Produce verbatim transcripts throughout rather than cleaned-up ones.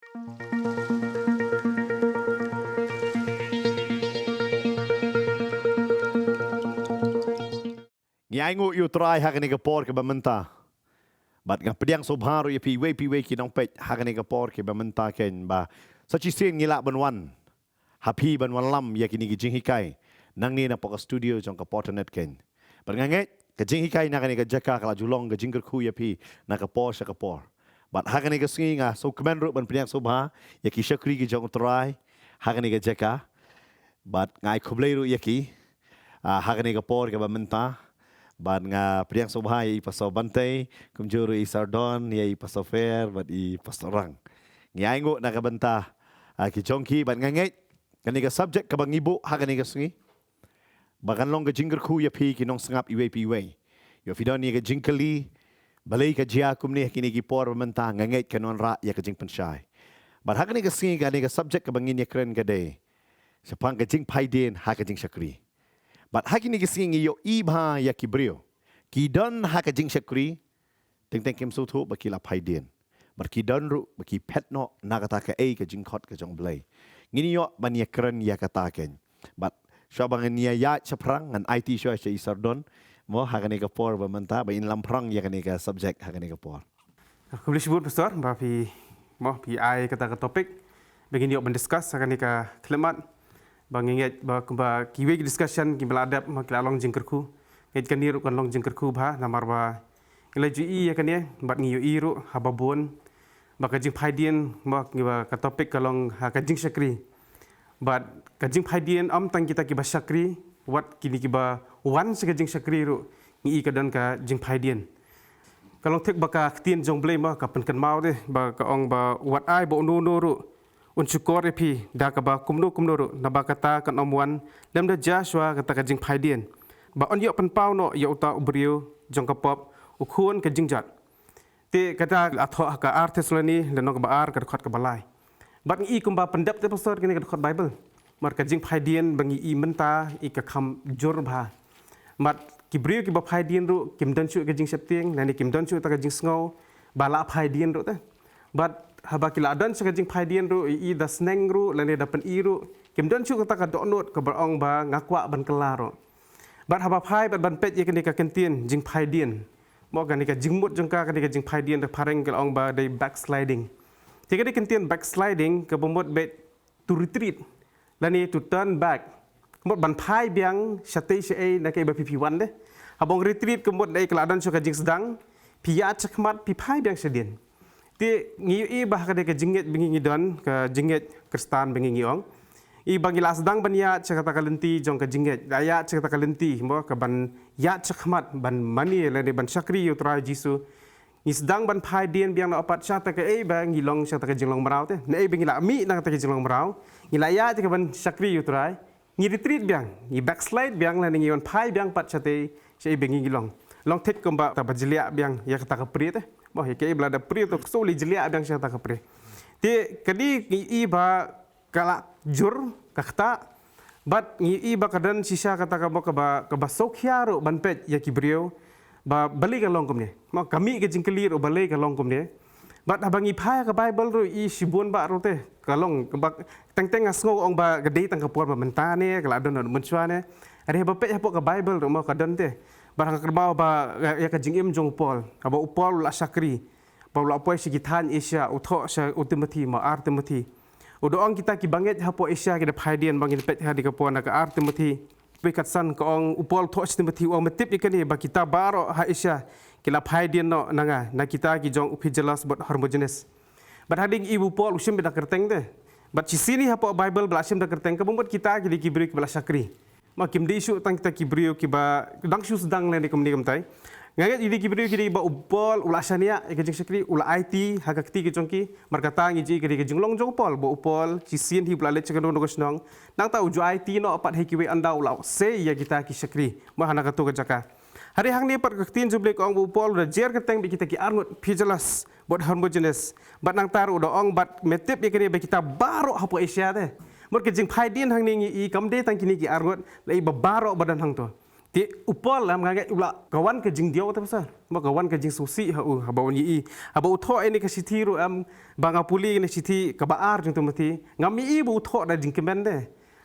Ngi ainguh ïa u Trai ha kane ka por kaba mynta. Bad nga pdiang sngewbha ruh ïa phi iwei pa iwei ki nongpeit ha kane ka por kaba mynta kein ba sa shisien ngi lah ban wan ha phi ban wanlam ïa kine ki jinghikai nangne na poh ka studio jong ka Portanet kein. Bad nga ngeit ka jinghikai na kane ka jaka ka la ju long ka jingkyrkhu ïa phi na ka por sha ka por. Bad ha kane ka sngi nga sngewkmen ruh ban pdiang sngewbha ïa ki shakri ki jong u Trai ha kane ka jaka. Bad nga ai khublei ruh ïa ki, ah, ha kane ka por kaba mynta. Bad nga pdiang sngewbha ïa i Pastor Bantei, kumjuh ruh i Sardon, ïa i Pastor Fer bad i Pastor Rang. Ngi ainguh na ka bynta, ah, ki jong ki bad nga ngeit kane ka subject kaba ngi buh ha kane ka sngi ba kan long ka jingkyrkhu ïa phi ki nongsngap iwei pa iwei. Ïoh phi don ïa ka jingkylli, balei ka jia kumne ha kine ki por ba mynta, nga ngeit kan wanrah ïa ka jingpynshai. Bad ha kane ka sngi kane ka subject kaba ngin ïakren ka dei shaphang ka jingphaidien ha ka jingshakri. Bad ha kine ki sngi ngi ïohi bha ïa ki briew ki don ha ka jingshakri, teng teng kim sngewthuh ba ki la phaidien. Bad ki don ruh ba ki phet noh na kata kaei ka jingkhot ka jong U Blei. Ngin ïoh ban ïakren ïa kata kein. Bad shuwa ba ngin ïa ïaid shaphrang ngan aiti shuwa sha i Sardon mo ha kane ka por ba mynta ba in lam phrang ïa kane ka subject ha kane ka por. Khublei shibun Pastor ba phi mo phi ai kata ka topic ba ngin ïoh ban discuss ha kane ka khlieh mat. Ba ngi ngeit ba kumba kiwei ki discussion kiba la dep mo ki la long jingkyrkhu. Ngeit kane ruh kan long jingkyrkhu bha namar ba ngi la ju ïohi ïa kane bad ngi ïohi ruh haba bun ba ka jingphaidien mo ngi ba ka topic ka long ha ka jingshakri. Bad ka jingphaidien ym tang kita kiba shakri, wat kine kiba wan sha ka jingshakri ruh ngi i ka don ka jingphaidien. Ka long thik ba ka ktien jong U Blei mo ka pynkynmaw de ba ka ong ba wat ai ba uno uno ruh un shukor ïa phi da kaba kumno kumno ruh naba kata kan ym wan lymda jia shuwa kata ka jingphaidien ba un ïoh pynpaw noh ïa uta u briew jong ka pop, u khun ka jingjot. Te kata la thoh ha ka ar Thessaloni lynnong kaba ar ka dkhot kaba lai. Bad ngi i kumba pyndep te Pastor kane ka dkhot Baibl. Namar ka jingphaidien ba ngi i mynta i ka kham jur bha. Namar ki briew kiba phaidien ruh kim don shuh ka jingsheptieng lane kim don shuh ta ka jingsngew ba la phaidien ruh te. Bad haba ki la don shuh ka jingphaidien ruh i, i da sneng ruh lane da pyni ruh kim don shuh kata ka dohnud kaba ong ba nga kwah ban kylla ruh. Bad haba phai bad ban peit ïa kane ka kyntien jingphaidien. Mo kane ka jingmut jong ka kane ka jingphaidien da phareng ka la ong ba dei backsliding. Te kane ka kyntien backsliding kaba mut beit to retreat lane to turn back. Ka mut ban phai biang shatei shaei na kaei ba phi phi wan de. Haba ong retreat ka mut dei ka la don shuh ka jingsdang phi ïaid shakhmat phi phai biang shadien. Te ngi ïohi ba ha kane ka jingngeit ba ngi ngi don ka jingngeit Khristan ba ngi ngi ong. I ba ngi la sdang ban ïaid sha kata ka lynti jong ka jingngeit, la ïaid sha kata ka lynti mo ka ban ïaid shakhmat ban mane lane ban shakri ïa u Trai Jisu. Ngi sdang ban phaidien biang noh pat sha kata kaei ba ngi long sha kata ka jinglong mraw te. Naei ba ngi la mih na kata ka jinglong mraw. Ngi la ïaid ka ban shakri ïa u Trai. Ngi retreat biang, ngi backslide biang lane ngi wan phai biang pat shatei shaei ba ngi ngi long. Long thik kumba ta ba jliah biang ïa kata ka prie te. Mo ïa kaei ba la da prie to kso li jliah biang sha kata ka prie. Te kane ngi i ba ka la jur ka kata bad ngi i ba ka don shisha kata ka mo kaba kaba sngewkhia ruh ban peit ïa ki briew ba balei ka long kumne. Mo ka mih ka jingkylli ruh balei ka long kumne. Bad haba ngi phai ka Baibl ruh i shibun ba ruh te ka long ba teng teng nga sngew ong ba ka dei tang ka por ba mynta ne ka la don ha mynshuwa ne. Hynrei haba peit hapoh ka Baibl ruh mo ka don te. Bad nga kynmaw ba ïa ka jingim jong u Paul haba u Paul u la shakri ba u la poi sha ki thaiñ Asia u thoh sha u Timothi mo ar Timothi. U da ong kita ki bangeit hapoh Asia ki da phaidien ba ngin peit ha kane ka por na ka ar Timothi. Phi katsan ka ong u Paul thoh sha Timothi u ong me tip ïa kane ba kita baroh ha Asia ki la phaidien noh na nga na kita ki jong u Phygelus bad Hermogenes. Bad hadien i u Paul u shim da kyrteng te. Bad shisien hi hapoh Baibl ba la shim da kyrteng kaba mut kita ki dei ki briew kiba la shakri. Ma kim dei shuh tang kita ki briew kiba dang shu sdang lane kumne kumtai. Nga ngeit i dei ki briew ki dei ba u Paul u la shaniah ïa ka jingshakri u la aiti ha ka kti ka jong ki. Namar kata ngi ji ka dei ka jinglong jong u Paul ba u Paul shisien hi ba la leit sha kano kano ka shnong. Nangta u ju aiti noh pat ha kiwei ynda u la sei ïa kita ki shakri mo ha na kato ka jaka. Hynrei hangne pat ka ktien jong u Blei ka ong ba u Paul u da jer kyrteng bad kita ki arngut Phygelus bad Hermogenes bad nangta ruh u da ong bad me tip ïa kane ba kita baroh hapoh Asia te. Mut ka jingphaidien hangne ngi i kam dei tang kine ki arngut la i ba baroh ba don hangto. Te u Paul em nga ngeit u la ka wan ka jingdiaw te pastor. Ba ka wan ka jingsngewsih ha u, haba un ïohi. Haba u thoh ïa kane ka shithi ruh em, ba nga pule ïa kane ka shithi kaba ar jong u Timothi. Ngam ïohi ba u thoh da jingkmen de.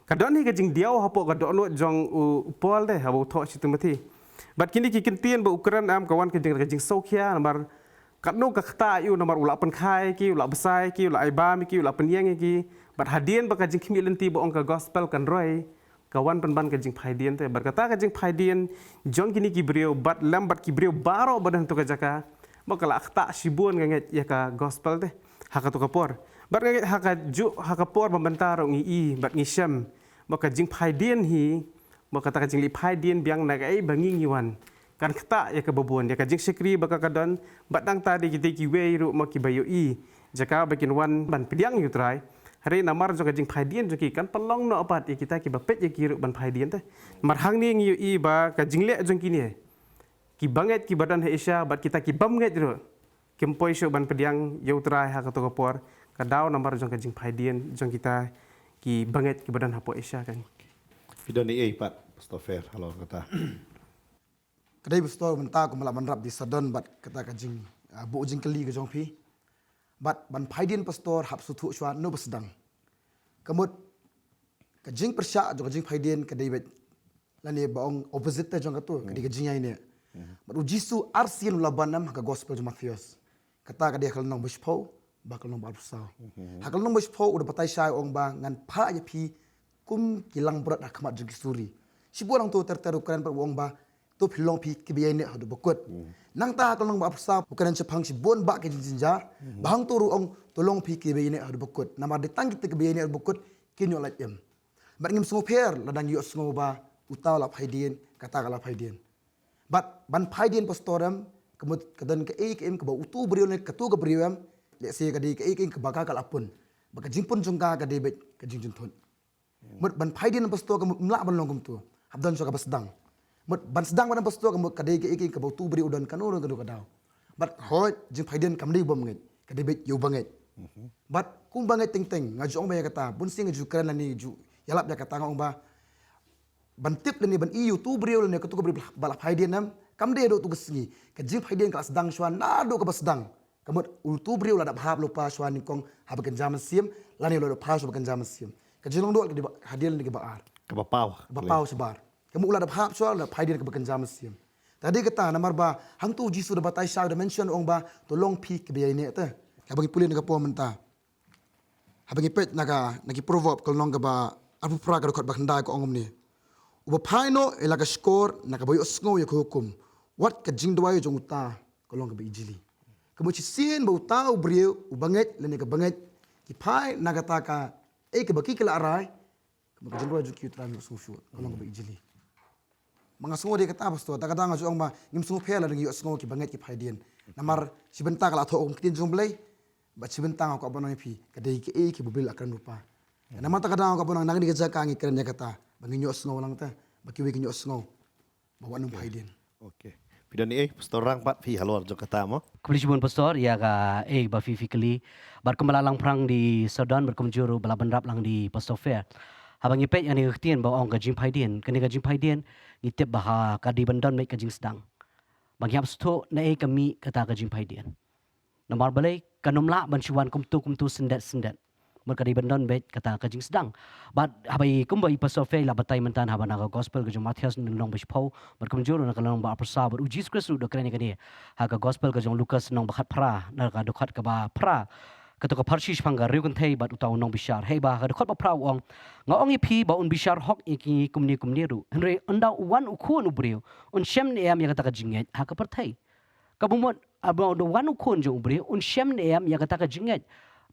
Ka don hi ka jingdiaw hapoh ka dohnud jong u, u Paul de, haba u thoh sha u Timothi. Bad kine ki kyntien ba u kren em ka wan ka jing, ka jingsngewkhia namar katno ka ktah ïa u namar u la pynkha ïa ki, u la bsa ïa ki, u la ai bam ïa ki, u la pynïeng ïa ki. Bad hadien ba ka jingkhmih lynti ba ong ka gospel kan roi, ka wan pynban ka jingphaidien te. Bad kata ka jingphaidien jong kine ki briew, bad lem bad ki briew baroh ba don ha katu ka jaka, ba ka la ktah shibun nga ngeit ïa ka gospel te ha katu ka por. Bad nga ngeit ha kajuh, ha ka por ba mynta ruh ngi i bad ngi shem ba ka jingphaidien hi, ba kata ka jingleh phaidien biang na kaei ba ngi ngi wan, kan ktah ïa kaba bun, ïa ka jingshakri ba ka ka don, bad nangta de kita kiwei ruh ma kiba ïohi jaka ba kin wan ban pdiang ïa u Trai. Hynrei namar jong ka jingphaidien jong ki kan pynlong noh pat ïa kita kiba peit ïa ki ruh ban phaidien te. Namar hangne ngi ïohi ba ka jingleh jong kine ki bangeit kiba don ha Asia bad kita ki bym ngeit ruh kim poi shuh ban pdiang ïa u Trai ha katu ka por, ka daw namar jong ka jingphaidien jong kita ki bangeit kiba don hapoh Asia kan. Phi don ei pat, Pastor Fer, halor kata? Ka dei pastor mynta kumba la ban rap da i Sadon bad kata ka jing, ah, buh jingkylli ka jong phi. Bad ban phaidien pastor hap sngewthuh shuwa no ba sdang. Ka mut ka jingpyrshah jong ka jingphaidien ka dei beit lane ba ong opposite te jong katu, ka dei ka jingïaineh. Bad u Jisu arsien u la ban em ha ka gospel jong Mathaios. Kata ka dei ha ka lynnong ba shiphew bad ka lynnong ba arphew saw. Ha ka lynnong ba shiphew u da batai shai u ong ba ngan phah ïa phi kum ki langbrot ha khmat jong ki suri. Shibun hangto ter ter u kren pat u ong ba to phi long phi kiba ïaineh haduh ba kut. Nangta ha ka lynnong ba arphew saw u kren shaphang shibun bah ki jingjynjar. Ba hangto ruh u ong to long phi kiba ïaineh haduh ba kut. Namar dei tang kita kiba ïaineh haduh ba kut kin ïoh lait im. Bad ngim sngewpher lada ngi ïohsngew ba uta u la phaidien, kata ka la phaidien. Bad ban phaidien pastor em, ka mut ka don kaei kaei kaba utu u briew ne katu ka briew em, lehse ka dei kaei kaei kaba ka ka la pun. Bad ka jingpun jong ka ka dei beit ka jingjynthut. Mut ban phaidien pastor ka mut ym lah ban long kumtu. Hap don shuwa kaba sdang. Mut ban sdang ban pastor ka mut ka dei kaei kaei kaba utu u briew u don kano kano ka daw. Bad hooid jingphaidien kam dei bym ngeit, ka dei beit ïa u bangeit. Bad kum bangeit teng teng nga ju ong ba ïa kata, bun sien nga ju kren lane ju ïalap ïa kata nga ong ba ban tip lane ban i ïa utu u briew lane katu ka briew ba la phaidien em, kam dei haduh tu ka sngi. Ka jingphaidien ka la sdang shuwa naduh kaba sdang. Ka mut utu u briew u la dep hap lypa shuwa nyngkong haba kynja mynsiem, lane u la dep phai shuwa ba kynja mynsiem. Ka jinglong duh ka dei ba hadien lane kaba ar. Kaba paw. Kaba paw shabar. Ka mut u la dep hap shuwa, u la dep phaidien kaba kynja mynsiem. Te dei kata namar ba hangto u Jisu da batai shai u da mention u ong ba to long phi kiba ïaineh te. Haba ngi pule na ka por mynta. Haba ngi peit na ka, na ki Proverb ka lynnong kaba arphew phra ka dkhot ba khyndai ka ong kumne. Uba phai noh ïa la ka shkor na kaba ïohsngew ïa ka hukum. Wat ka jingduwai jong uta ka long kaba ijli. Ka mut shisien ba uta u briew, u bangeit lane ka bangeit ki phai na kata kaei kaba ki ki la rai. Ka mut ka jingduwai jong ki u Trai um ïohsngew shuh, ka long kaba ijli. Ma nga sngew dei kata pastor, ta kata nga ju ong ba ngim sngewpher lada ngi ïohsngew ki bangeit ki phaidien. Namar shi bynta ka la thoh kum ktien jong U Blei. Bad shi bynta nga kwah ban ong ïa phi ka dei kaei kaba U Blei u la kren lypa. Namar ta kata nga kwah ban ong na kane ka jaka ngi kren ïa kata ba ngin ïohsngew lang te, ba kiwei kin ïohsngew ba wat nym phaidien. Okay. Phi don ei, Pastor Rang pat phi halor jong kata mo? Khublei shibun Pastor ïa kaei ba phi phi kylli. Bad kumba la langphrang da i Sadon bad kumjuh ruh ba la bynrap lang da i Pastor Fer. Haba ngi peit ïa kane ka ktien ba ong ka jingphaidien, kane ka jingphaidien ngi tip ba ha ka dei ban don beit ka jingsdang. Ba ngi hap sngewthuh naei ka mih kata ka jingphaidien. Namar balei kan ym lah ban shu wan kumtu kumtu syndet syndet. Mut ka dei ban don beit kata ka jingsdang. Bad haba i kumba i Pastor Fer i la batai mynta haba na ka gospel ka jong Mathaios lynnong ba shiphew bad kumjuh ruh na ka lynnong ba arphew saw bad u Jisu Khrist ruh u da kren ïa kane ha ka gospel ka jong Lukas lynnong ba khatphra na ka dkhot kaba phra. Kato ka pharshi shaphang ka riewkynthei bad uta u nongbishar. Hei ba ha ka dkhot ba phra u ong, nga ong ïa phi ba un bishar hok ïa ki kumne kumne ruh. Hynrei ynda u wan u Khun u briew un shem ne em ïa kata ka jingngeit ha ka pyrthei? Kaba mut haba u wan u Khun jong u briew un shem ne em ïa kata ka jingngeit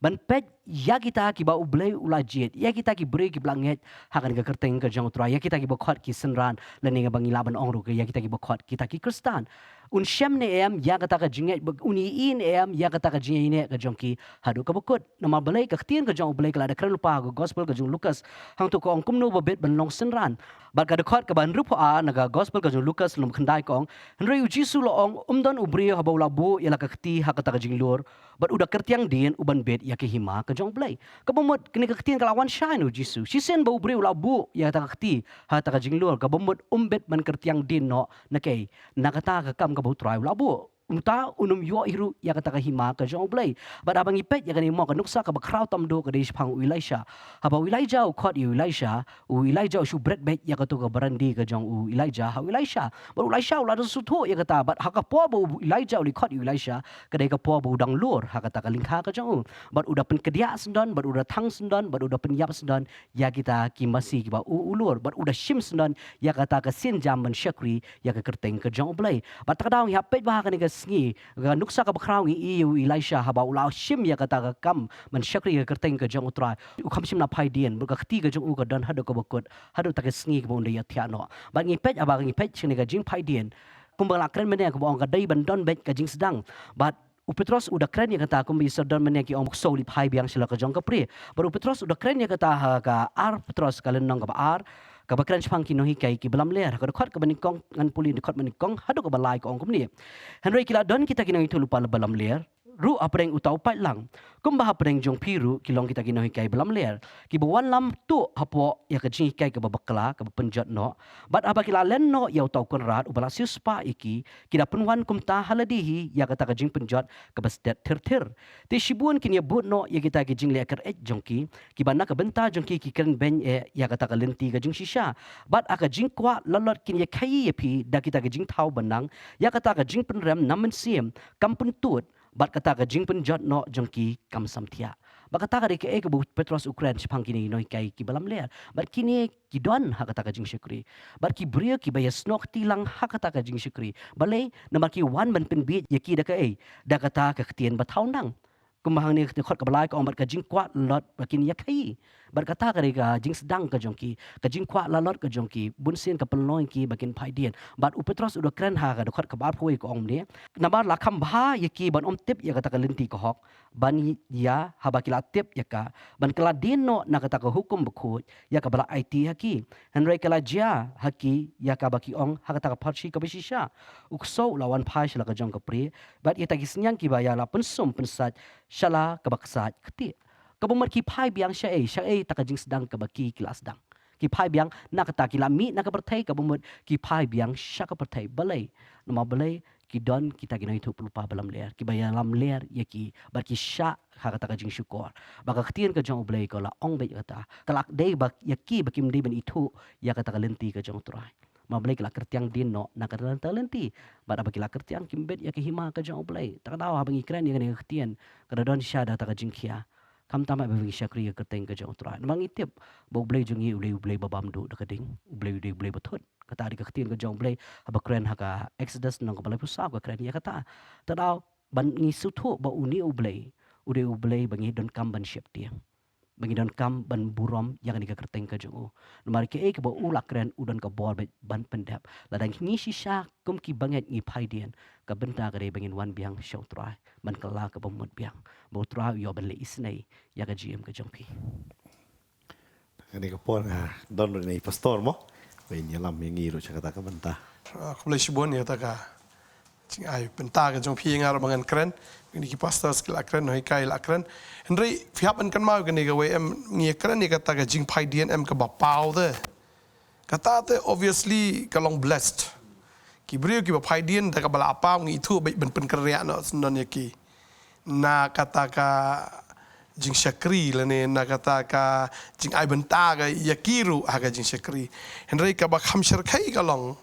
ban peit ïa kita kiba U Blei u la jied, ïa kita ki briew kiba la ngeit ha kane ka kyrteng ka jong U Trai, ïa kita kiba khot ki synran, lane ba ngi lah ban ong ruh ïa kita kiba khot kita ki Khristan. un shem ne em ïa kata ka jingngeit, ba un ïohi ne em ïa kata ka jingïaineh ka jong ki haduh kaba kut. Namar balei ka ktien ka jong U Blei ka la da kren lypa ha ka gospel ka jong u Lukas, hangto ka ong kumno ba bit ban long synran. Bad ka dkhot kaba hynriewphew ar na ka gospel ka jong u Lukas lynnong khyndai ka ong, hynrei u Jisu u la ong, um don u briew haba u la buh ïa la ka kti ha kata ka jinglur, bad u da kyrtiang dien u ban bit ïa ka hima ka jong U Blei. Kaba mut kane ka ktien ka la wan shai na u Jisu. Shisien ba u briew u la buh ïa kata ka kti ha kata ka jinglur, kaba mut um bit ban kyrtiang dien noh na kaei, na kata ka kam kaba U Trai u la buh. Uta un ym ïoh hi ruh ïa kata ka hima ka jong U Blei. Bad haba ngi peit ïa kane mo, ka nuksa kaba khraw tam duh ka dei shaphang u Elisha. Haba u Elijah u khot ïa u Elisha, u Elijah u shu bret beit ïa kato ka barandi ka jong u Elijah ha u Elisha. Bad u Elisha u la da sngewthuh ïa kata, bad ha ka por ba u Elijah u la khot ïa u Elisha, ka dei ka por ba u dang lur ha kata ka lyngkha ka jong u. Bad u da pynkdiah syndon, bad u da thang syndon, bad u da pynïap syndon ïa kita ki masi kiba u, u lur, bad u da shim syndon ïa kata ka sienjam ban shakri ïa ka kyrteng ka jong U Blei. Bad ta ka daw ngi hap peit ba ha kane ka sngi, ka nuksa kaba khraw ngi ïohi ïa u Elisha haba u la shim ïa kata ka kam ban shakri ïa ka kyrteng ka jong U Trai, u kham shym la phai dien, bad ka kti ka jong u ka don haduh kaba kut, haduh ta ka sngi kaba un da ïathiah noh. Bad ngi peit, haba ngi peit shane ka jingphai dien, kumba la kren mynne kaba ong ka dei ban don beit ka jingsdang. Bad u Petros u da kren ïa kata kumba i sdang mynne ki ong, ksew leit phai biang sha la ka jong ka prie. Bad u Petros u da kren ïa kata ha ka ar Petros ka lynnong kaba ar, kaba kren shaphang ki nonghikai kiba lamler. Ka dkhot kaba nyngkong, ngan pule dkhot ba nyngkong haduh kaba lai, ka ong kumne: Hynrei ki la don kita ki nongïathuhlypa ba lamler ruh hapdeng uta u paidlang, kumba hapdeng jong phi ruh ki long kita ki nonghikai ba lamler, kiba wanlam tuh hapoh ïa ka jinghikai kaba bakla, kaba pynjot noh. Bad haba ki la len noh ïa uta u kynrad uba la siewspah ïa ki, ki da pynwan kumta ha lade hi ïa kata ka jingpynjot kaba stet thir thir. Te shibun kin ïabud noh ïa kita ki jingleh kyreit jong ki, kiba na ka bynta jong ki ki kren beiñ eh ïa kata ka lynti ka jingshisha. Bad ha ka jingkwah lalot kin ïakhaïi ïa phi da kita ki jingthaw ba nang, ïa kata ka jingpynrem na mynsiem kam pyntud, bad kata ka jingpynjot noh jong ki kam samthiah. Bad kata ka dei kaei kaba u Petros u kren shaphang kine ki nonghikai kiba lamler. Bad kine ki don ha kata ka jingshakri. Bad ki briew kiba ïasnoh kti lang ha kata ka jingshakri. Balei? Namar ki wan ban pynbieit ïa ki da kaei? Da kata ka ktien ba thaw nang. Kumba hangne ka dkhot kaba lai ka ong, bad ka jingkwah lalot ba kin ïakhaïi. Bad kata ka dei ka jingsdang ka jong ki, ka jingkwah lalot ka jong ki, bunsien ka pynlong ïa ki ba kin phai dien. Bad u Petros u da kren ha ka dkhot kaba arphew wei ka ong kumne: Namar la kham bha ïa ki ban ym tip ïa kata ka lynti ka hok, ban ïa, haba ki la tip ïa ka, ban kylla dien noh na kata ka hukum bakhuid ïa kaba la aiti ha ki. Hynrei ka la jia ha ki ïa kaba ki ong ha kata ka pharshi kaba shisha: U ksew u la wan phai sha la ka jong ka prie, bad ïa kita ki synñiang kiba ïa la pynsum pynsait sha la kaba ksait ktieh. Kaba mut ki phai biang shaei, shaei ta ka jingsdang kaba ki, ki la sdang. Ki phai biang na kata, ki la mih na ka pyrthei, kaba mut ki phai biang sha ka pyrthei. Balei? Namar balei? Ki don kita ki nongïathuhlypa ba lamler, kiba ïalamler ïa ki, bad ki shah ha kata ka jingshukor. Ba ka ktien ka jong U Blei ka la ong beit kata, ka la dei ba ïa ki ba kim dei ban ithuh ïa kata ka lynti ka jong U Trai. Namar balei? Ki la kyrtiang dien noh na kata ka lynti. Bad haba ki la kyrtiang, kim bit ïa ka hima ka jong U Blei. Ta ka daw haba ngi kren ïa kane ka ktien, ka da don shisha da kata ka jingkhia. Khamtam haba ngi shakri ïa ka kyrteng ka jong U Trai. Namar ngi tip ba U Blei jong ngi u dei U Blei ba bam duh da ka ding. U Blei u dei U Blei ba thut. Kata dei ka ktien ka jong U Blei haba kren ha ka Exodus lynnong kaba laiphew saw, ka kren ïa kata. Ta daw ban ngi sngewthuh ba une U Blei u dei U Blei ba ngi donkam ban sheptieng, ba ngi donkam ban burom ïa kane ka kyrteng ka jong u. Namar kaei kaba u la kren u don ka bor beit ban pyndep. Lada ngi shisha kum ki bangeit ngi phai dien, ka bynta ka dei ba ngin wan biang sha U Trai, ban kylla kaba mut biang, ba U Trai u ïoh ban leh isynei ïa ka jingim ka jong phi. Kane ka por nga don ruh ïa i pastor mo, ba in ïalam ïa ngi ruh sha kata ka bynta. Ah, khublei shibun ïa kata ka jingai bynta ka jong phi ïa nga ruh ba ngan kren. Kine ki pastors ki la kren, nonghikai la kren. Hynrei phi hap ban kynmaw kane kawei, em, ngi kren ïa kata ka jingphai dien, em, kaba paw te. Kata te obviously ka long blessed. Ki briew kiba phai dien da kaba la paw, ngi ithuh beit ban pynkynriah noh syndon ïa ki na kata ka jingshakri lane na kata ka jingai bynta ka ïa ki ruh ha ka jingshakri. Hynrei kaba kham shyrkhei ka long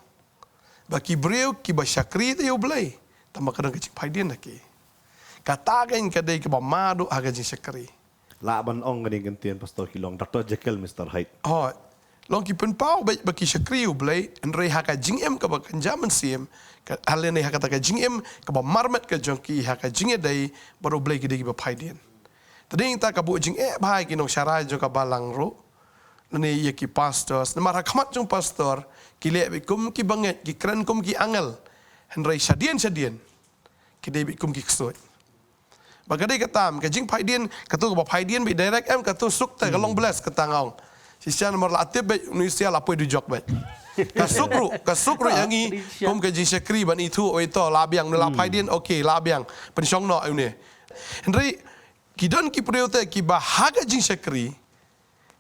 ba ki briew kiba shakri te ïa U Blei, tangba ka don ka jingphai dien ha ki. Kata ka, ka dei kaba ma duh ha ka jingshakri. Lah ban ong kane ka ktien, pastor, ki long Doctor Jekyll, Mister Hyde. Hooid. Long ki pynpaw beit ba ki shakri U Blei, hynrei ha ka jingim kaba kynja mynsiem, ka, lane ha kata ka jingim kaba marmet ka jong ki ha ka jingïadei bad U Blei, ki dei kiba phai dien. Te dei nangta ka buh jingeh bha ïa ki nongsharai jong ka balang ruh, lane ïa ki pastors. Namar ha khmat jong pastor ki leh beit kum ki bangeit, ki kren kum ki angel. Hynrei shadien shadien ki dei beit kum ki ksuid. Ba ka dei kata em, ka jingphaidien, kato kaba phaidien beit direct em, kato suk te ka long bless kata nga ong. Shisha namar la tip beit, u Nusia la poi dujok beit. Ka suk ruh, ka suk ruh ïa ngi kum ka jingshakri ban ithuh, oi to la biang, la phaidien, okay, la biang. Pynshong noh ïa une. Hynrei ki don ki briew te kiba ha ka jingshakri,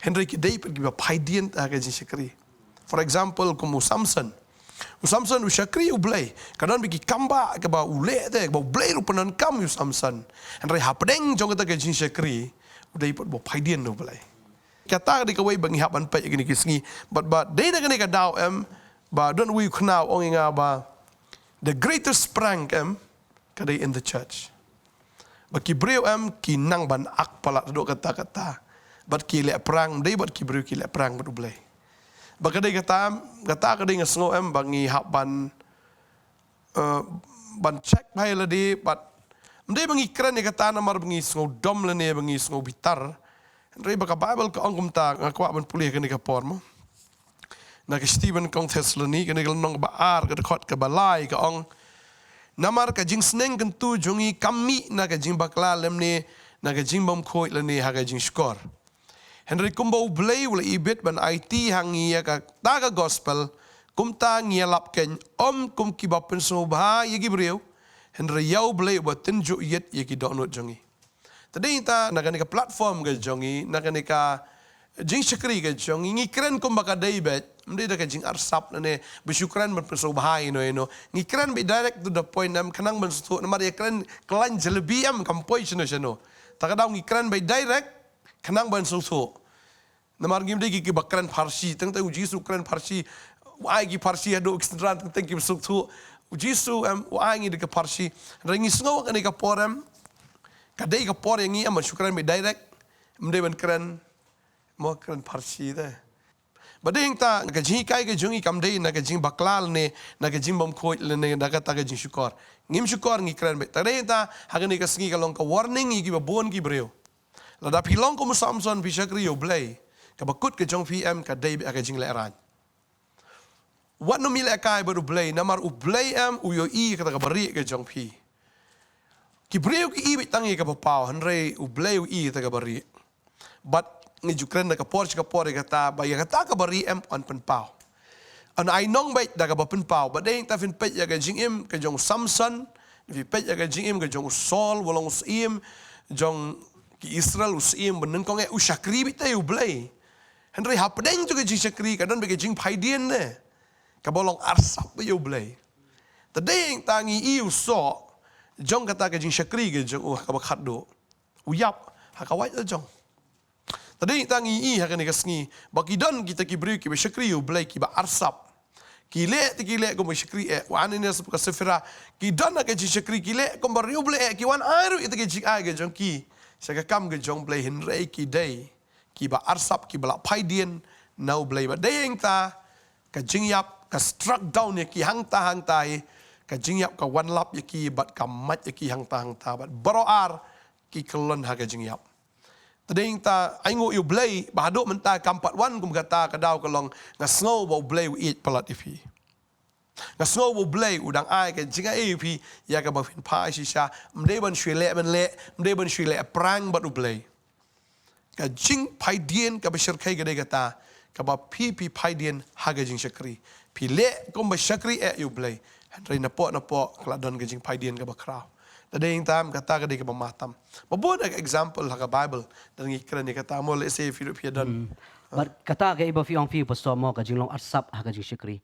hynrei ki dei pat kiba phaidien ha ka jingshakri. For example, kum u Samson. U Samson u shakri U Blei. Ka don bad ki kam ba, kaba u leh te, kaba U Blei ruh u pyndonkam ïa u Samson. Hynrei hapdeng jong kata ka jingshakri, u dei pat uba phaidien na U Blei. Kata ka dei kawei ba ngi hap ban peit ïa kine ki sngi. Bad ba dei na kane ka daw em, ba don uwei u khynnah u ong ïa nga ba the greatest prank em, ka dei in the church. Ba ki briew em ki nang ban ak palat haduh katta katta. Bad ki leh prank, ym dei bad ki briew, ki leh prank bad U Blei. Ba ka dei kata em, kata ka dei nga sngew em ba ngi hap ban, eh, ban check bha ïa lade, bad ym dei ba ngi kren ïa kata namar ba ngi sngew dom lane ba ngi sngew bitar. Hynrei ba ka Baibl ka ong kumta, nga kwah ban pule ha kane ka por mo. Na ka shithi ba nyngkong Thessaloni, kane ka lynnong kaba ar, ka dkhot kaba lai, ka ong: Namar ka jingsneng kyntu jong ngi kam mih na ka jingbakla lymne na ka jingbymkhuid lane ha ka jingshukor. Hynrei kumba U Blei u la ibit ban aiti ha ngi ïa kata ka gospel, kumta ngi ïalap keiñ, ym kum kiba pynsngewbha ïa ki briew, hynrei ïa U Blei uba tynjuh ïit ïa ki dohnud jong ngi. Te dei ta na kane ka platform ka jong ngi, na kane ka jingshakri ka jong ngi, ngi kren kumba ka dei beit, ym dei da ka jingarsap lane ba shu kren ban pynsngewbha ïano ïano. Ngi kren beit direct to the point em, khnang ban sngewthuh, namar ïa kren khlaiñ jalebi em kam poi shano shano. Ta ka daw ngi kren beit direct, khnang ban sngewthuh. Namar ngim dei ki, kiba kren pharshi, teng teng U Jisu u kren pharshi, u ai ki pharshi haduh ki synran teng teng kiba sngewthuh. U Jisu em, u ai ngi da ka pharshi. Hynrei ngi sngew kane ka por em, ka dei ka por ïa ngi em ban shu kren beit direct, ym dei ban kren, mo, kren pharshi te. Ba dei ta ka jinghikai ka jong ngi kam dei na ka jingbakla lane na ka jingbymkhuid lane na kata ka jingshukor. Ngim shukor, ngi kren beit. Te dei ta ha kane ka sngi ka long ka warning ïa kiba bun ki briew. Lada phi long kum u Samson, phi shakri ïa U Blei, kaba kut ka jong phi em ka dei beit ha ka jinglehrain. Wat nym ïalehkai bad U Blei, namar U Blei em u ïohi kata kaba rieh ka jong phi. Ki briew ki i beit tang ïa kaba paw, hynrei U Blei u i kata kaba rieh. Bad ngi ju kren da ka por sha ka por ïa kata, ba ïa kata kaba rieh em yn pynpaw. Yn ai nong beit da kaba pynpaw. Ba dei ta phin peit ïa ka jingim ka jong u Samson, phi peit ïa ka jingim ka jong u Saul, u long u syiem jong ki Israel, u syiem ba nyngkong eh, u shakri beit ïa U Blei. Hynrei hapdeng jong ka jingshakri ka don beit ka jingphaidien ne, kaba long arsap beit ïa U Blei. Te dei ta ngi i u soh jong kata ka jingshakri ka jong u ha kaba khatduh. U ïap ha ka wait la jong. Te dei ta ngi i ha kane ka sngi ba ki don kita ki briew kiba shakri ïa U Blei, kiba arsap. Ki leh te ki leh kumba shakri eh, u Ananias bad ka Saphira, ki don ha ka jingshakri, ki leh kumba rieh U Blei eh, ki wan ai ruh ïa ka jingai ka jong ki sha ka kam ka jong U Blei, hynrei ki dei kiba arsap, kiba la phaidien na U Blei. Ba dei ta ka jingïap ka struck down ïa ki hangta hangta hi, ka jingïap ka wan lap ïa ki bad ka mait ïa ki hangta hangta, bad baroh ar ki kyllon ha ka jingïap. Te dei ta ainguh ïa U Blei ba haduh mynta kam pat wan kum kata, ka daw ka long nga sngew ba U Blei u ïeit palat ïa phi. Nga sngew ba U Blei u dang ai ka jingai ïa phi ïa kaba phin phai shisha, ym dei ban shu leh ban leh, ym dei ban shu leh prank bad U Blei. Ka jingphaidien kaba shyrkhei ka dei kata, kaba phi phi phaidien ha ka jingshakri. Phi leh kumba shakri eh ïa U Blei. Hynrei napoh napoh ka la don ka jingphaidien kaba khraw. Te dei ta em kata ka dei kaba ma tam. Ba bun ka example ha ka Baibl, te ngi kren ïa kata mo, lehse phi ruh phi don. Bad kata ka, iba phi ong phi pastor mo, ka jinglong arsap ha ka jingshakri.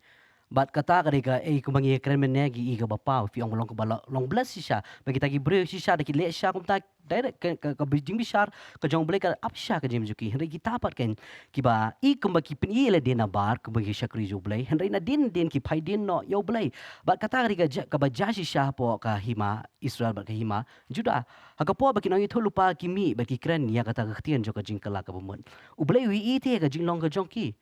Bad kata ka dei ka, eh, kumba ngi kren mynne, ki i kaba paw, phi ong ba long kaba la, long bless shisha. Ba kita ki briew shisha da ki leh shisha kumta direct ka, ka, ka bi-, jingbishar ka jong U Blei ka ap shisha ka jingim jong ki. Hynrei kita pat kan kiba i kumba ki pyni ïa lade nabar kumba ki shakri jong U Blei, hynrei nadien nadien ki phaidien noh ïa U Blei. Bad kata ka dei ka ja-, kaba jia shisha hapoh ka hima Israel bad ka hima Judah. Ha ka por ba ki nongïathuhlypa ki mih bad ki kren ïa kata ka ktien jong ka jingkylla kaba mut, U Blei u ïohi te ïa ka jinglong ka jong ki.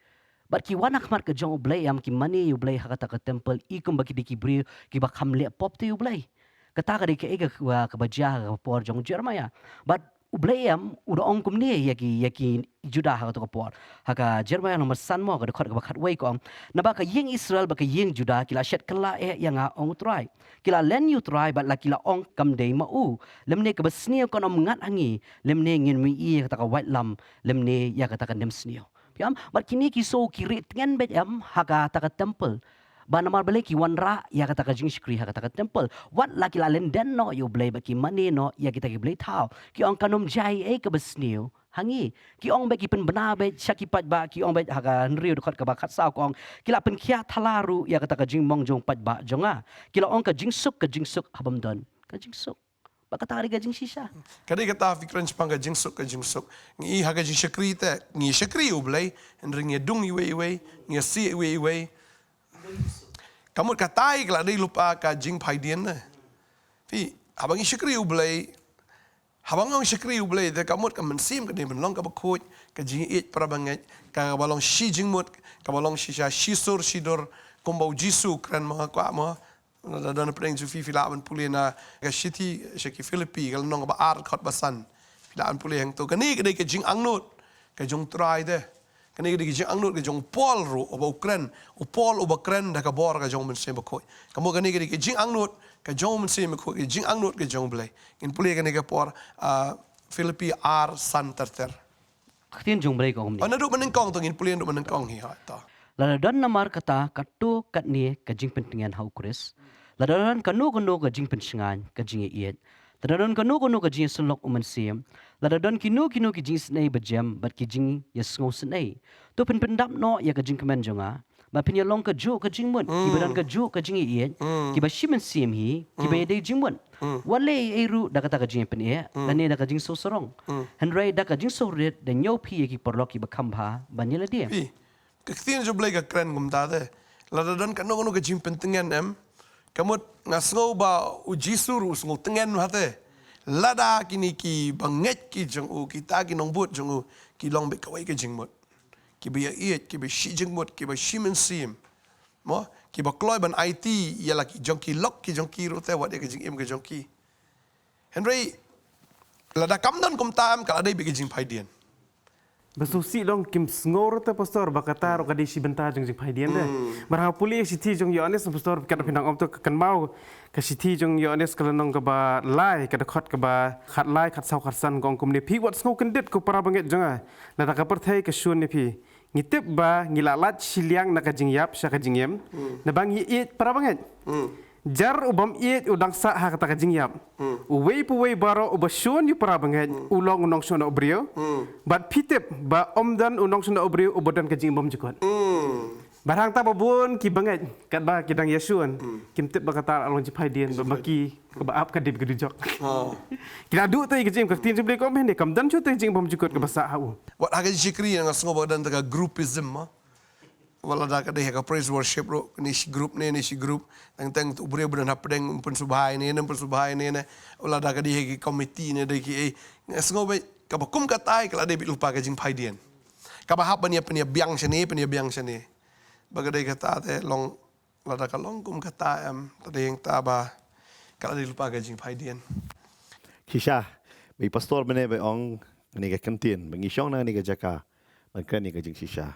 Bad ki wan ha khmat ka jong U Blei, ym ki mane ïa U Blei ha kata ka temple, i kumba ki dei ki briew kiba kham leh pop te ïa U Blei. Kata ka dei kaei ka, ka, kaba jia ha ka por jong u Jeremiah. Bad U Blei em u da ong kumne ïa ki, ïa ki Juda ha kato ka por. Ha ka Jeremiah lynnong ba san mo, ka dkhot kaba khatwei ka ong: Naba ka ïing Israel bad ka ïing Juda ki la shet kylla eh ïa nga, ong U Trai. Ki la len ïa U Trai bad la ki la ong, kam dei ma u. Lymne kaba sniew kan ym ngat ha ngi, lymne ngin ym ïohi ïa kata ka waitlam, lymne ïa kata ka nemsniew. Phi ïam, bad kine ki sngew ki rieh tngen beit em ha kata ka temple. Ba namar balei? Ki wanrah ïa kata ka jingshakri ha kata ka temple. Wat la ki la len dien noh ïa U Blei bad ki mane noh ïa kita ki blei thaw, ki ong, kan ym jia ei ei kaba sniew ha ngi. Ki ong beit, ki pynbna beit sha ki paidbah, ki ong beit ha ka hynriew dkhot kaba khatsaw ka ong: Ki la pynkhia thala ruh ïa kata ka jingmong jong u paidbah jong nga. Ki la ong, ka jingsuk, ka jingsuk, ha bym don ka jingsuk. Bad kata ka dei ka jingshisha. Ka dei kata phi kren shaphang ka jingsuk, ka jingsuk. Ngi ha ka jingshakri te, ngi shakri U Blei, hynrei ngi dung iwei iwei, ngi sih iwei iwei. Ka mut katai ka la dei lypa ka jingphaidien ne. Phi, haba ngi shakri U Blei, haba ngi shakri U Blei te, ka mut ka mynsiem ka dei ban long kaba khuid, ka jingïeit para bangeit, kaba long shi jingmut, kaba long shisha, shi sur shi dur, kumba U Jisu u kren ma nga kwah ma. Lada don pdeng jong phi, phi lah ban pule na ka shithi sha ki Philippi, ka lynnong kaba ar, dkhot ba san. Phi lah ban pule hangto. Kane ka dei ka jingangnud ka jong U Trai te. Kane ka dei ka jingangnud ka jong u Paul ruh, uba u kren. U Paul uba kren da ka bor ka jong u Mynsiem Bakhuid. Ka mut kane ka dei ka jingangnud ka jong u Mynsiem Bakhuid, ka jingangnud ka jong U Blei. Ngin pule kane ka por, ah, Philippi ar san ter ter. Ka ktien jong U Blei ka ong kumne. Oh, naduh mynnyngkong to, ngin pule naduh mynnyngkong hi, ha, to. Lada don namar kata katto katne ka jingpyntngen ha U Khrist, lada don kano kano ka jingpynshngaiñ, ka jingïaieit, lada don kano kano ka jingïasyllok u mynsiem, lada don kino kino ki jingisynei bajem bad ki jingïasngewsynei, to phin pyndap noh ïa ka jingkmen jong nga, ba phin ïa long kajuh ka jingmut, kiba don kajuh ka jingïaieit, kiba shi mynsiem hi, kiba ïadei jingmut. Wat leh ei ei ruh da kata ka jingpynïaid lane da ka jingsngewsarong. Hynrei da ka jingsngewrit da ñiew phi ïa ki paralok kiba kham bha ban ïa lade. Phi, ka ktien jong U Blei ka kren kumta te. Lada don kano kano ka jingpyntngen em, ka mut nga sngew ba U Jisu ruh u sngew tngen bha te. Lada kine ki bangeit ki jong u, kita ki nongbud jong u, ki long beit kawei ka jingmut. Kiba ïaieit, kiba shi jingmut, kiba shi mynsiem. Mo, kiba kloi ban aiti ïa la ki jong ki lok ki jong ki ruh te, wat ïa ka jingim ka jong ki. Hynrei lada kam don kumta em, ka la dei beit ka jingphaidien. Ba sngewsih long kim sngew ruh te pastor, ba kata ruh ka dei shi bynta jong jingphaidien te. Mar ha pule shithi jong Ïoannis pastor, kat phi nang ong to, ka kynmaw ka shithi jong Ïoannis ka lynnong kaba lai, ka dkhot kaba khatlai, khatsaw, khatsan, ka ong kumne: Phi wat sngew kyndit ko para bangeit jong nga, lada ka pyrthei ka shun ïa phi. Ngi tip ba ngi la lait shiliang na ka jingïap sha ka jingim, naba ngi ïeit para bangeit. Jar u bym ïeit u dang sah ha kata ka jingïap. Uwei pa uwei baroh uba shun ïa u para bangeit u long u nongshun u briew. Bad phi tip ba ym don u nongshun u briew uba don ka jingim bymjukut. Bad hangta ba bun ki bangeit katba ki dang ïashun, kim tip ba kata la long jingphaidien, ba ma ki kaba ap ka dei ba ka dujok. Ki la duh te ka jingim, ka ktien jong U Blei ka ong mynne, kam don shuh te ka jingim bymjukut kaba sah ha u. Wat ha ka jingshakri nga sngew ba don te ka groupism ma. Wat lada ka dei ha ka praise worship ruh, ne shi group ne, ne shi group. Teng teng u briew ba don hapdeng um pynsngewbha ïa ne, ne um pynsngewbha ïa ne, ne. Wat lada ka dei ha ki committee ne, dei ki ei. Nga sngew ba kaba kum katai ka la dei beit lypa ka jingphaidien. Kaba hap ban ïa pynïabiang shane, pynïabiang shane. Ba ka dei kata te long, lada ka long kum kata em, te dei hangta ba ka la dei lypa ka jingphaidien. Shisha, ba i pastor mynne ba ong kane ka kyntien, ba ngi shong na kane ka jaka ban kren ïa ka jingshisha.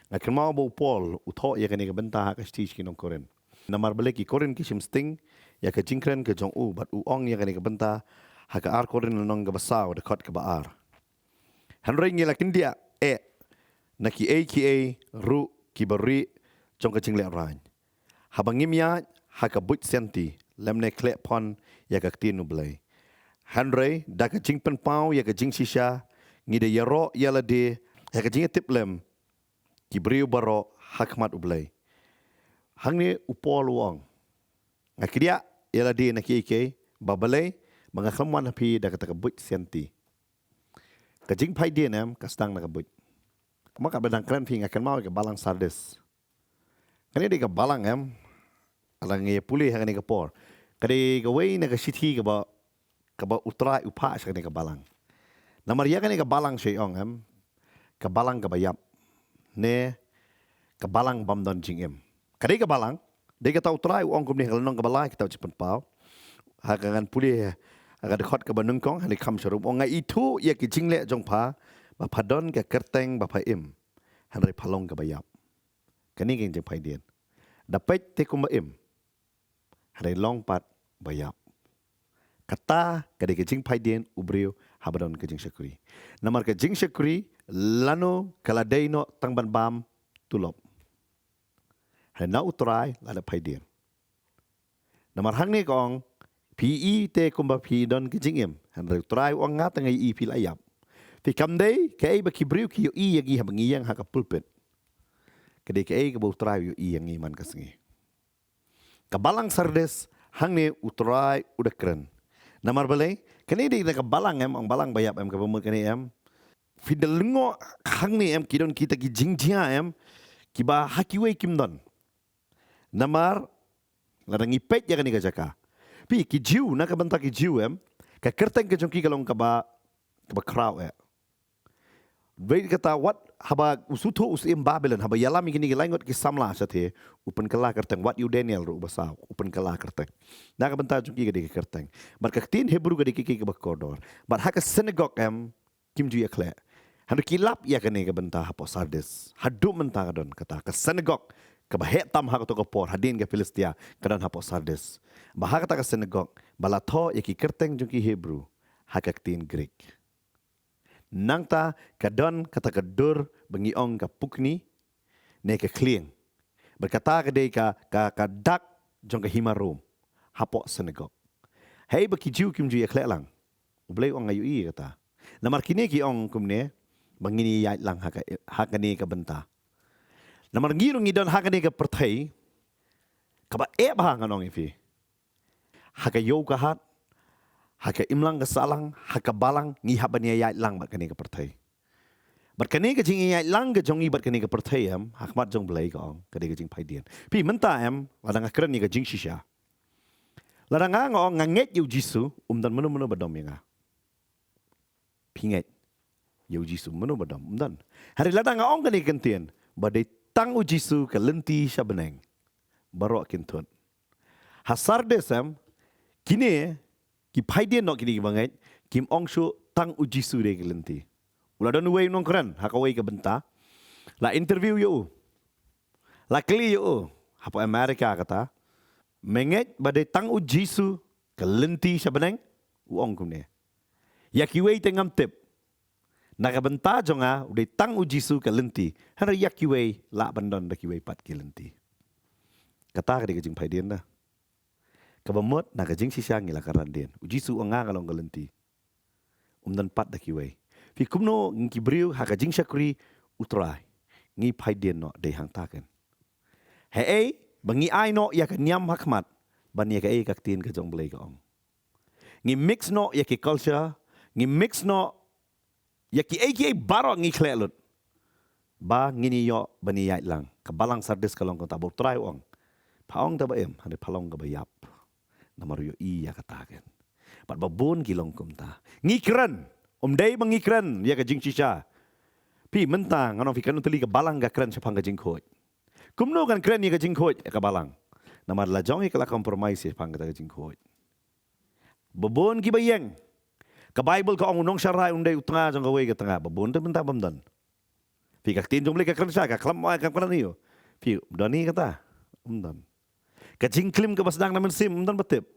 Nga kynmaw ba u Paul u thoh ïa kane ka bynta ha ka shithi sha ki nong Korinth. Namar balei ki Korinth ki shim sting ïa ka jingkren ka jong u, bad u ong ïa kane ka bynta ha ka ar Korinth lynnong kaba saw, dkhot kaba ar. Hynrei ngi la kyndiah eh na kiei kiei ruh kiba rieh jong ka jinglehrain, haba ngim ïaid ha ka buit sianti lymne khleh pon ïa ka ktien U Blei. Hynrei da ka jingpynpaw ïa ka jingshisha, ngi da ïaroh ïa lade ha ka jingïatiplem ki briew baroh ha khmat U Blei. Hangne u Paul u ong, nga kyndiah ïa lade na kiei kiei, ba balei? Ba nga khlem wan ha phi da kata ka buit sianti. Ka jingphaidien em ka sdang na ka buit. Kumba katba dang kren phi, nga kynmaw ïa ka balang Sardis. Kane dei ka balang em, lada ngi pule ha kane ka por, ka dei kawei na ka shithi kaba, kaba U Trai u phah sha kane ka balang. Namar ïa kane ka balang shu ong em, ka balang kaba ïap, ne ka balang bym don jingim. Ka dei ka balang, dei kata U Trai u ong kumne ha ka lynnong kaba lai kitab Jingpynpaw. Ha ka ngan pule ha Na ka dkhot kaba nyngkong, hynrei kham sharum, u ong, nga ithuh ïa ki jingleh jong pha, ba pha don ka kyrteng ba pha im, hynrei pha long kaba ïap. Kane ka jingphaidien. Da peit te kumba im, hynrei long pat ba ïap. Kata ka dei ka jingphaidien u briew haba don ka jingshakri. Namar ka jingshakri lano ka la dei noh tang ban bam tulop. Hynrei na U Trai la da phaidien. Namar hangne ka ong, phi i te kumba phi don ka jingim. Hynrei U Trai u ong, nga te nga i phi la ïap. Phi, kam dei kaei ba ki briew ki ïohi ïa ngi haba ngi ïeng ha ka pulpit. Ka dei kaei kaba U Trai u ïohi ïa ngi man ka sngi. Ka balang Sardis, hangne U Trai u da kren. Namar balei, kane dei na ka balang em, ong balang ba ïap em, kaba mut kane em. Phi da lyngngoh hangne em, ki don kita ki jingjia em, kiba ha kiwei kim don. Namar, lada ngi peit ïa kane ka jaka. Phi, ki Jiw, na ka bynta ki Jiw em, ka kyrteng ka jong ki ka long kaba, kaba khraw eh. Bad kata wat haba u sngewthuh u syiem Babilon, haba ïalam ïa kine ki laingut ki samla shathie, u pynkylla kyrteng, wat ïa u Daniel ruh uba saw, u pynkylla kyrteng. Na ka bynta jong ki ka dei ka kyrteng. Bad ka ktien Hebru ka dei ka, ka, kaba kordor. Bad ha ka synagog em, kim ju ïakhleh. Hynrei ki lap ïa kane ka bynta hapoh Sardis. Haduh mynta ka don kata ka synagog kaba heh tam ha kato ka por, hadien ka Philistia, ka don hapoh Sardis. Ba ha kata ka synagog, ba la thoh ïa ki kyrteng jong ki Hebru ha ka ktien Grik. Nangta ka don kata ka dur ba ngi ong ka pukni, ne ka khlieng. Bad kata ka dei ka, ka, ka dak jong ka hima Rom hapoh synagog. Hei ba ki Jiw kim ju ïakhleh lang. U Blei u ong, nga ïohi ïa kata. Namar kine ki ong kumne, ba ngin ïaid lang ha ka, ha kane ka bynta. Namar ngi ruh ngi don ha kane ka pyrthei kaba eh bha, ngan ong ïa phi. Ha ka ïew ka hat, ha ka imlang ka sahlang, ha ka balang, ngi hap ban ïaid lang bad kane ka pyrthei. Bad kane ka jingïaid lang ka jong ngi bad kane ka pyrthei em, ha khmat jong U Blei ka ong, ka dei ka jingphaidien. Phi, mynta em, lada nga kren ïa ka jingshisha. Lada nga, nga ong nga ngeit ïa U Jisu, um don mano mano ba dom ïa nga. Phi ngeit ïa U Jisu, mano ba dom, um don. Hynrei lada nga ong kane ka ktien, ba dei tang U Jisu ka lynti sha bneng, baroh kin thut. Ha Sardis em, kine ki phaidien noh, kine kiba ngeit, kim ong shuh tang U Jisu dei ka lynti. U la don uwei u nongkren ha kawei ka bynta, la interview ïa u, la kylli ïa u hapoh America, kata, me ngeit ba dei tang U Jisu ka lynti sha bneng? U ong kumne, ïa kiwei te ngam tip. Na ka bynta jong nga, u dei tang U Jisu ka lynti. Hynrei ïa kiwei lah ban don da kiwei pat ki lynti. Kata ka dei ka jingphaidien da. Kaba mut na ka jingshisha ngi la kren dien. U Jisu u ong nga, nga long ka lynti. Um don pat da kiwei. Phi, kumno ngi ki briew ha ka jingshakri U Trai, ngi phaidien noh dei hangta ken. Hei, ba ngi ai noh ïa ka niam ha khmat ban ïa kaei ka ktien ka jong U Blei ka ong. Ngi mix noh ïa ki culture, ngi mix noh ïa kiei kiei baroh, ngi khleh lut. Ba ngin ïoh ban ïaid lang. Ka balang Sardis ka long kumta, ba U Trai u ong, pha ong te ba im, hynrei pha long kaba ïap. Namar u ïohi ïa kata ken. Bad ba bun ki long kumta. Ngi kren, um dei ba ngi kren ïa ka jingshisha. Phi, mynta ngan ong ïa phi, katno tylli ka balang ka kren shaphang ka jingkhuid. Kumno kan kren ïa ka jingkhuid ïa ka balang? Namar la jong hi ka la compromise shaphang kata ka jingkhuid. Ba bun kiba ïeng. Ka Baibl ka ong u nongsharai un dei u tnga jong kawei ka tnga. Ba bun te mynta bym don. Phi, ka ktien jong U Blei ka kren shai, ka khlem, ka kren ïa u. Phi, um don hi kata? Um don. Ka jingklim kaba sdang na mynsiem, um don ba tip.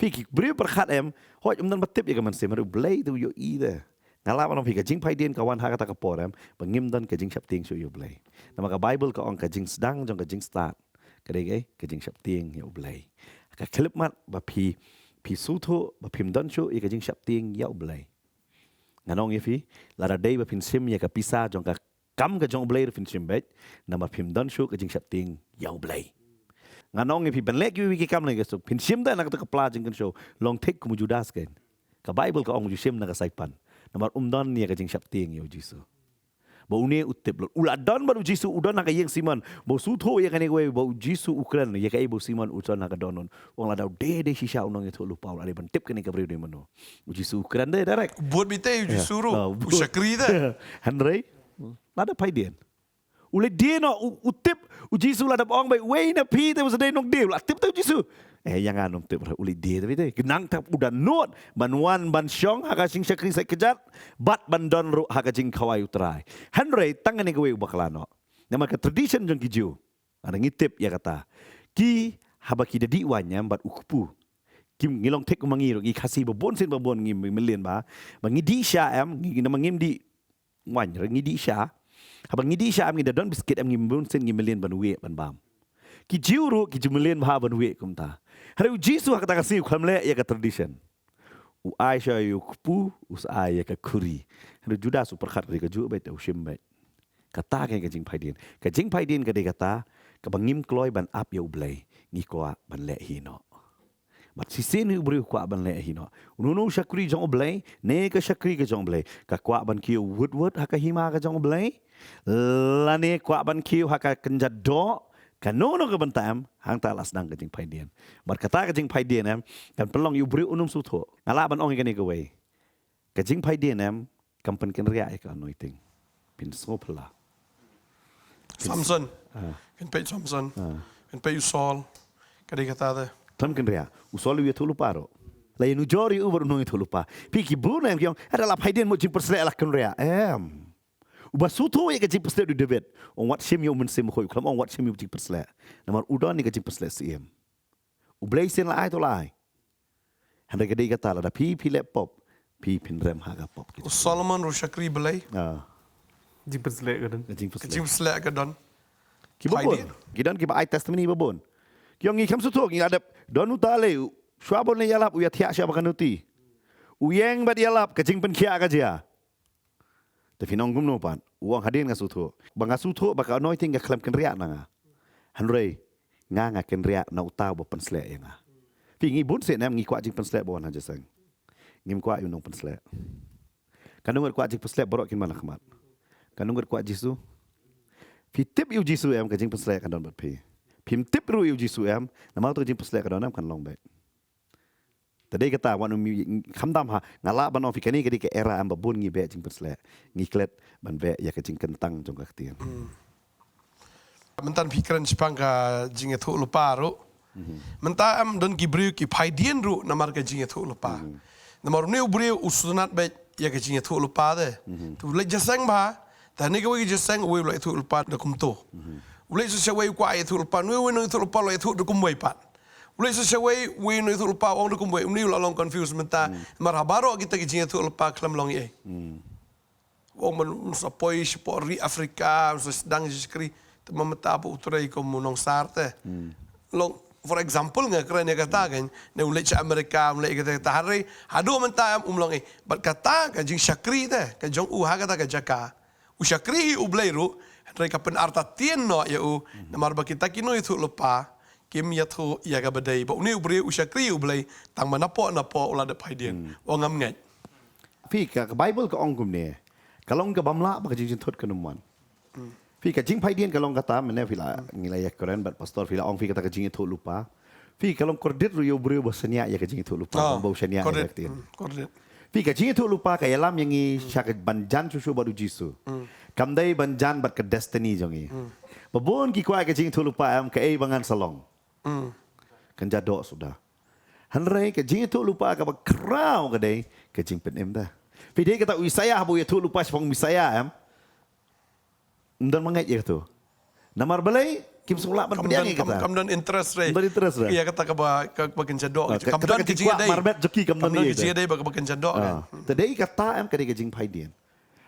Phi, ki briew pyrkhat em, hooid, um don ba tip ïa ka mynsiem, hynrei U Blei te u ïohi te. Nga lah ban ong ïa phi, ka jingphaidien ka wan ha kata ka por em, ba ngim don ka jingsheptieng shuh ïa U Blei. Namar ka Baibl ka ong ka jingsdang jong ka jingstad ka dei ka, ka jingsheptieng ïa U Blei. Ka khyllipmat ba phi, phi sngewthuh ba phim don shuh ïa ka jingsheptieng ïa U Blei. Ngan ong ïa phi, lada dei ba phin shim ïa ka pisa jong ka kam ka jong U Blei ruh phin shim beit, namar phim don shuh ka jingsheptieng ïa U Blei. Ngan ong ïa phi, ban leh kiwei ki kam lei ka suk, phin shim da na kata ka pla jingkynshew, long thik kum u Judas kein. Ka Baibl ka ong ju shim na ka saipan. Namar um don ïa ka jingsheptieng ïa U Jisu. Ba une u tip lut. U la don bad U Jisu, u don ha ka ïing Simon. Ba u sngewthuh ïa kane kawei, ba U Jisu u kren ïa kaei ba u Simon u don ha ka dohnud. U ong lada u dei, dei shisha u nongïathuhlypa, u la dei ban tip kane ka briew dei mano. U Jisu u kren de direct. Bun beit te U Jisu ruh. Ah, u bun. Shakri de. Hynrei lada phaidien, u la dei noh, u, u tip, U Jisu la dep ong ba wei na phi te u sa dei nongdie, u la tip te U Jisu. Eh, ïa nga ngam tip ruh, u leit die te beit te. Khnang tang u da nud ban wan ban shong ha ka jingshakri sait kjat bad ban don ruh ha ka jingkhawai U Trai. Hynrei tang kane kawei u bakla noh. Namar ka tradition jong ki Jiw, lada ngi tip ïa kata, ki, haba ki da dih waiñ em bad u kpu, ki, ngi long thik kum ma ngi ruh, ngi Khasi ba bun sien ba bun, ngi mlien bha, ba ngi dih sha em, ngi, namar ngim dih waiñ ruh, ngi dih sha. Haba ngi dih sha em, ngi da don biskit em, ngi bun sien ngi mlien ban wieh ban bam. Ki Jiw ruh ki ju mlien bha ban wieh kumta. Hynrei u Jisu ha kata ka sngi u khlem leh ïa ka tradition. U ai sha ïa u kpu, u sa ai ïa ka khuri. Hynrei u Judas u pyrkhat, ka dei kajuh beit, u shim beit. Kata ka, ka jingphaidien. Ka jingphaidien ka dei kata kaba ngim kloi ban ap ïa U Blei, ngi kwah ban leh hi noh. Bad shisien hi u briew u kwah ban leh hi noh. Uno uno u shakri jong U Blei, ne ka shakri ka jong U Blei, ka kwah ban kiew wut wut ha ka hima ka jong U Blei, lane kwah ban kiew ha ka kynja doh, kano kano ka bynta em, hangta la sdang ka jingphaidien. Bad kata ka jingphaidien em, kan pynlong ïa u briew un ym sngewthuh. Nga lah ban ong ïa kane kawei. Ka jingphaidien em, kam pynkynriah ïa ka anointing. Pynsngewphylla. Samson. Ah. Pynpeit Samson. Ah. Pynpeit u Saul. Ka dei kata te. Kam pynkynriah. U Saul u ïathuhlypa ruh. La ïanujor ïa u bad u nongïathuhlypa. Phi, ki bun em ki ong, haba la phaidien mo jingpyrsleh la kynriah. Em. Uba sngewthuh ïa ka jingpyrsleh u David. Ong wat shim ïa u Mynsiem Bakhuid, u khlem ong wat shim ïa u jingpyrsleh. Namar u don ïa ka jingpyrsleh syiem. U Blei shisien la ai to la ai. Hynrei ka dei kata, lada phi, phi leh pop, phi pynrem ha ka pop. U Solomon ruh u shakri Blei. Ah. Jingpyrsleh ka don. Ka jingpyrsleh. Ka jingpyrsleh ka don. Ki ba bun. Phaidien. Ki don kiba ai testimony ba bun. Ki ong ngi khlem sngewthuh, ngi la dep don uta lei, shuwa ban leit ïalap u ïathiah sha ba ka nuti. U ïeng bad ïalap, ka jingpynkhiah ka jia. Te phin ong kumno pat? U ong hadien nga sngewthuh. Ba nga sngewthuh ba ka anointing ka khlem kynriah na nga. Hynrei nga, nga kynriah na uta uba pynsleh ïa nga. Phi, ngi bun sien em ngi kwah jingpynsleh ba wan ha jingïaseng. Ngim kwah ïa u nongpynsleh. Katno ngut kwah jingpynsleh baroh kin wan ha khmat? Katno ngut kwah Jisu? Phi tip ïa u Jisu em, ka jingpynsleh kan don bad phi. Phim tip ruh ïa u Jisu em, namar to ka jingpynsleh ka don em, kan long beit. Te dei kata, wat nym, khamtam ha, nga lah ban ong phi kane ka dei ka era em ba bun ngi beh jingpynsleh. Ngi klet ban beh ïa ka jingkyntang jong ka ktien. Hmm. Mynta phi kren shaphang ka jingïathuhlypa ruh. Mhm. Mynta em don ki briew ki phaidien ruh namar ka jingïathuhlypa. Mhm. Namar une u briew u sngewtynnat beit ïa ka jingïathuhlypa te. Mhm. Te u leit jingïaseng bha, te hangne kawei ka jingïaseng uwei u la ïathuhlypa da kumto. Mhm. U leit sa shawei u kwah ïathuhlypa, une uwei u nongïathuhlypa u la ïathuh da kumwei pat. U leit sa shawei, uwei u nongïathuhlypa u ong da kumwei, une u la long confused mynta. Hmm. Namar ha baroh kita ki jingïathuhlypa khlem long ei. Hmm. U ong ban un sa poi shapoh ri Africa, un sa sdang jingshakri, te ma mynta ba u trei kum u nongsar te. Hmm. Long, for example, nga kren ïa kata kan, ne u leit sha America, u leit kata, kata, hynrei haduh mynta em um long ei. Bad kata ka jingshakri te ka jong u ha kata ka jaka. U shakri hi U Blei ruh, hynrei ka pynartatien noh ïa u, hmm, namar ba kita ki nongïathuhlypa kim ïathuh ïa kaba dei ba une u briew u shakri U Blei, tang ba napoh napoh u la dep phaidien. Hmm. U ong ngam ngeit. Phi, ka, ka Bible ka ong kumne. Ka long kaba ym lah ba ka jingjynthut kan ym wan. Hmm. Phi, ka jingphaidien ka long kata, mynne phi la, hmm, ngi la ïakren bad pastor, phi la ong phi kata ka jingïathuhlypa. Phi, ka long kordit ruh ïa u briew ba shaniah ïa ka jingïathuhlypa, ah, ba u shaniah ïa ka ktien. Hmm, kordit. Phi, ka jingïathuhlypa ka ïalam ïa ngi, hmm, sha ka ban jan shuh shuh bad u Jisu. Hmm. Kam dei ban jan bad ka destiny jong ngi. Hmm. Ba bun ki kwah ka jingïathuhlypa em, kaei ba ngan sa long. Hmm. Kan ja doh suda. Hynrei ka jingïathuhlypa kaba khraw ka dei ka jingpynim te. Phi, dei kata u Isaïah ba u ïathuhlypa shaphang u Messiah em. Ym don ma ngeit ïa kato. Namar balei? Kim sngewlah ban pdiang ïa kata. Kam don interest re. Ym don interest re. Ïa kata kaba, kaba kynja doh. Ah, kam don ka jingïadei. Marmet jong ki kam don ka jingïadei ba, ba kynja doh. Ah, te dei kata em ka dei ka jingphaidien.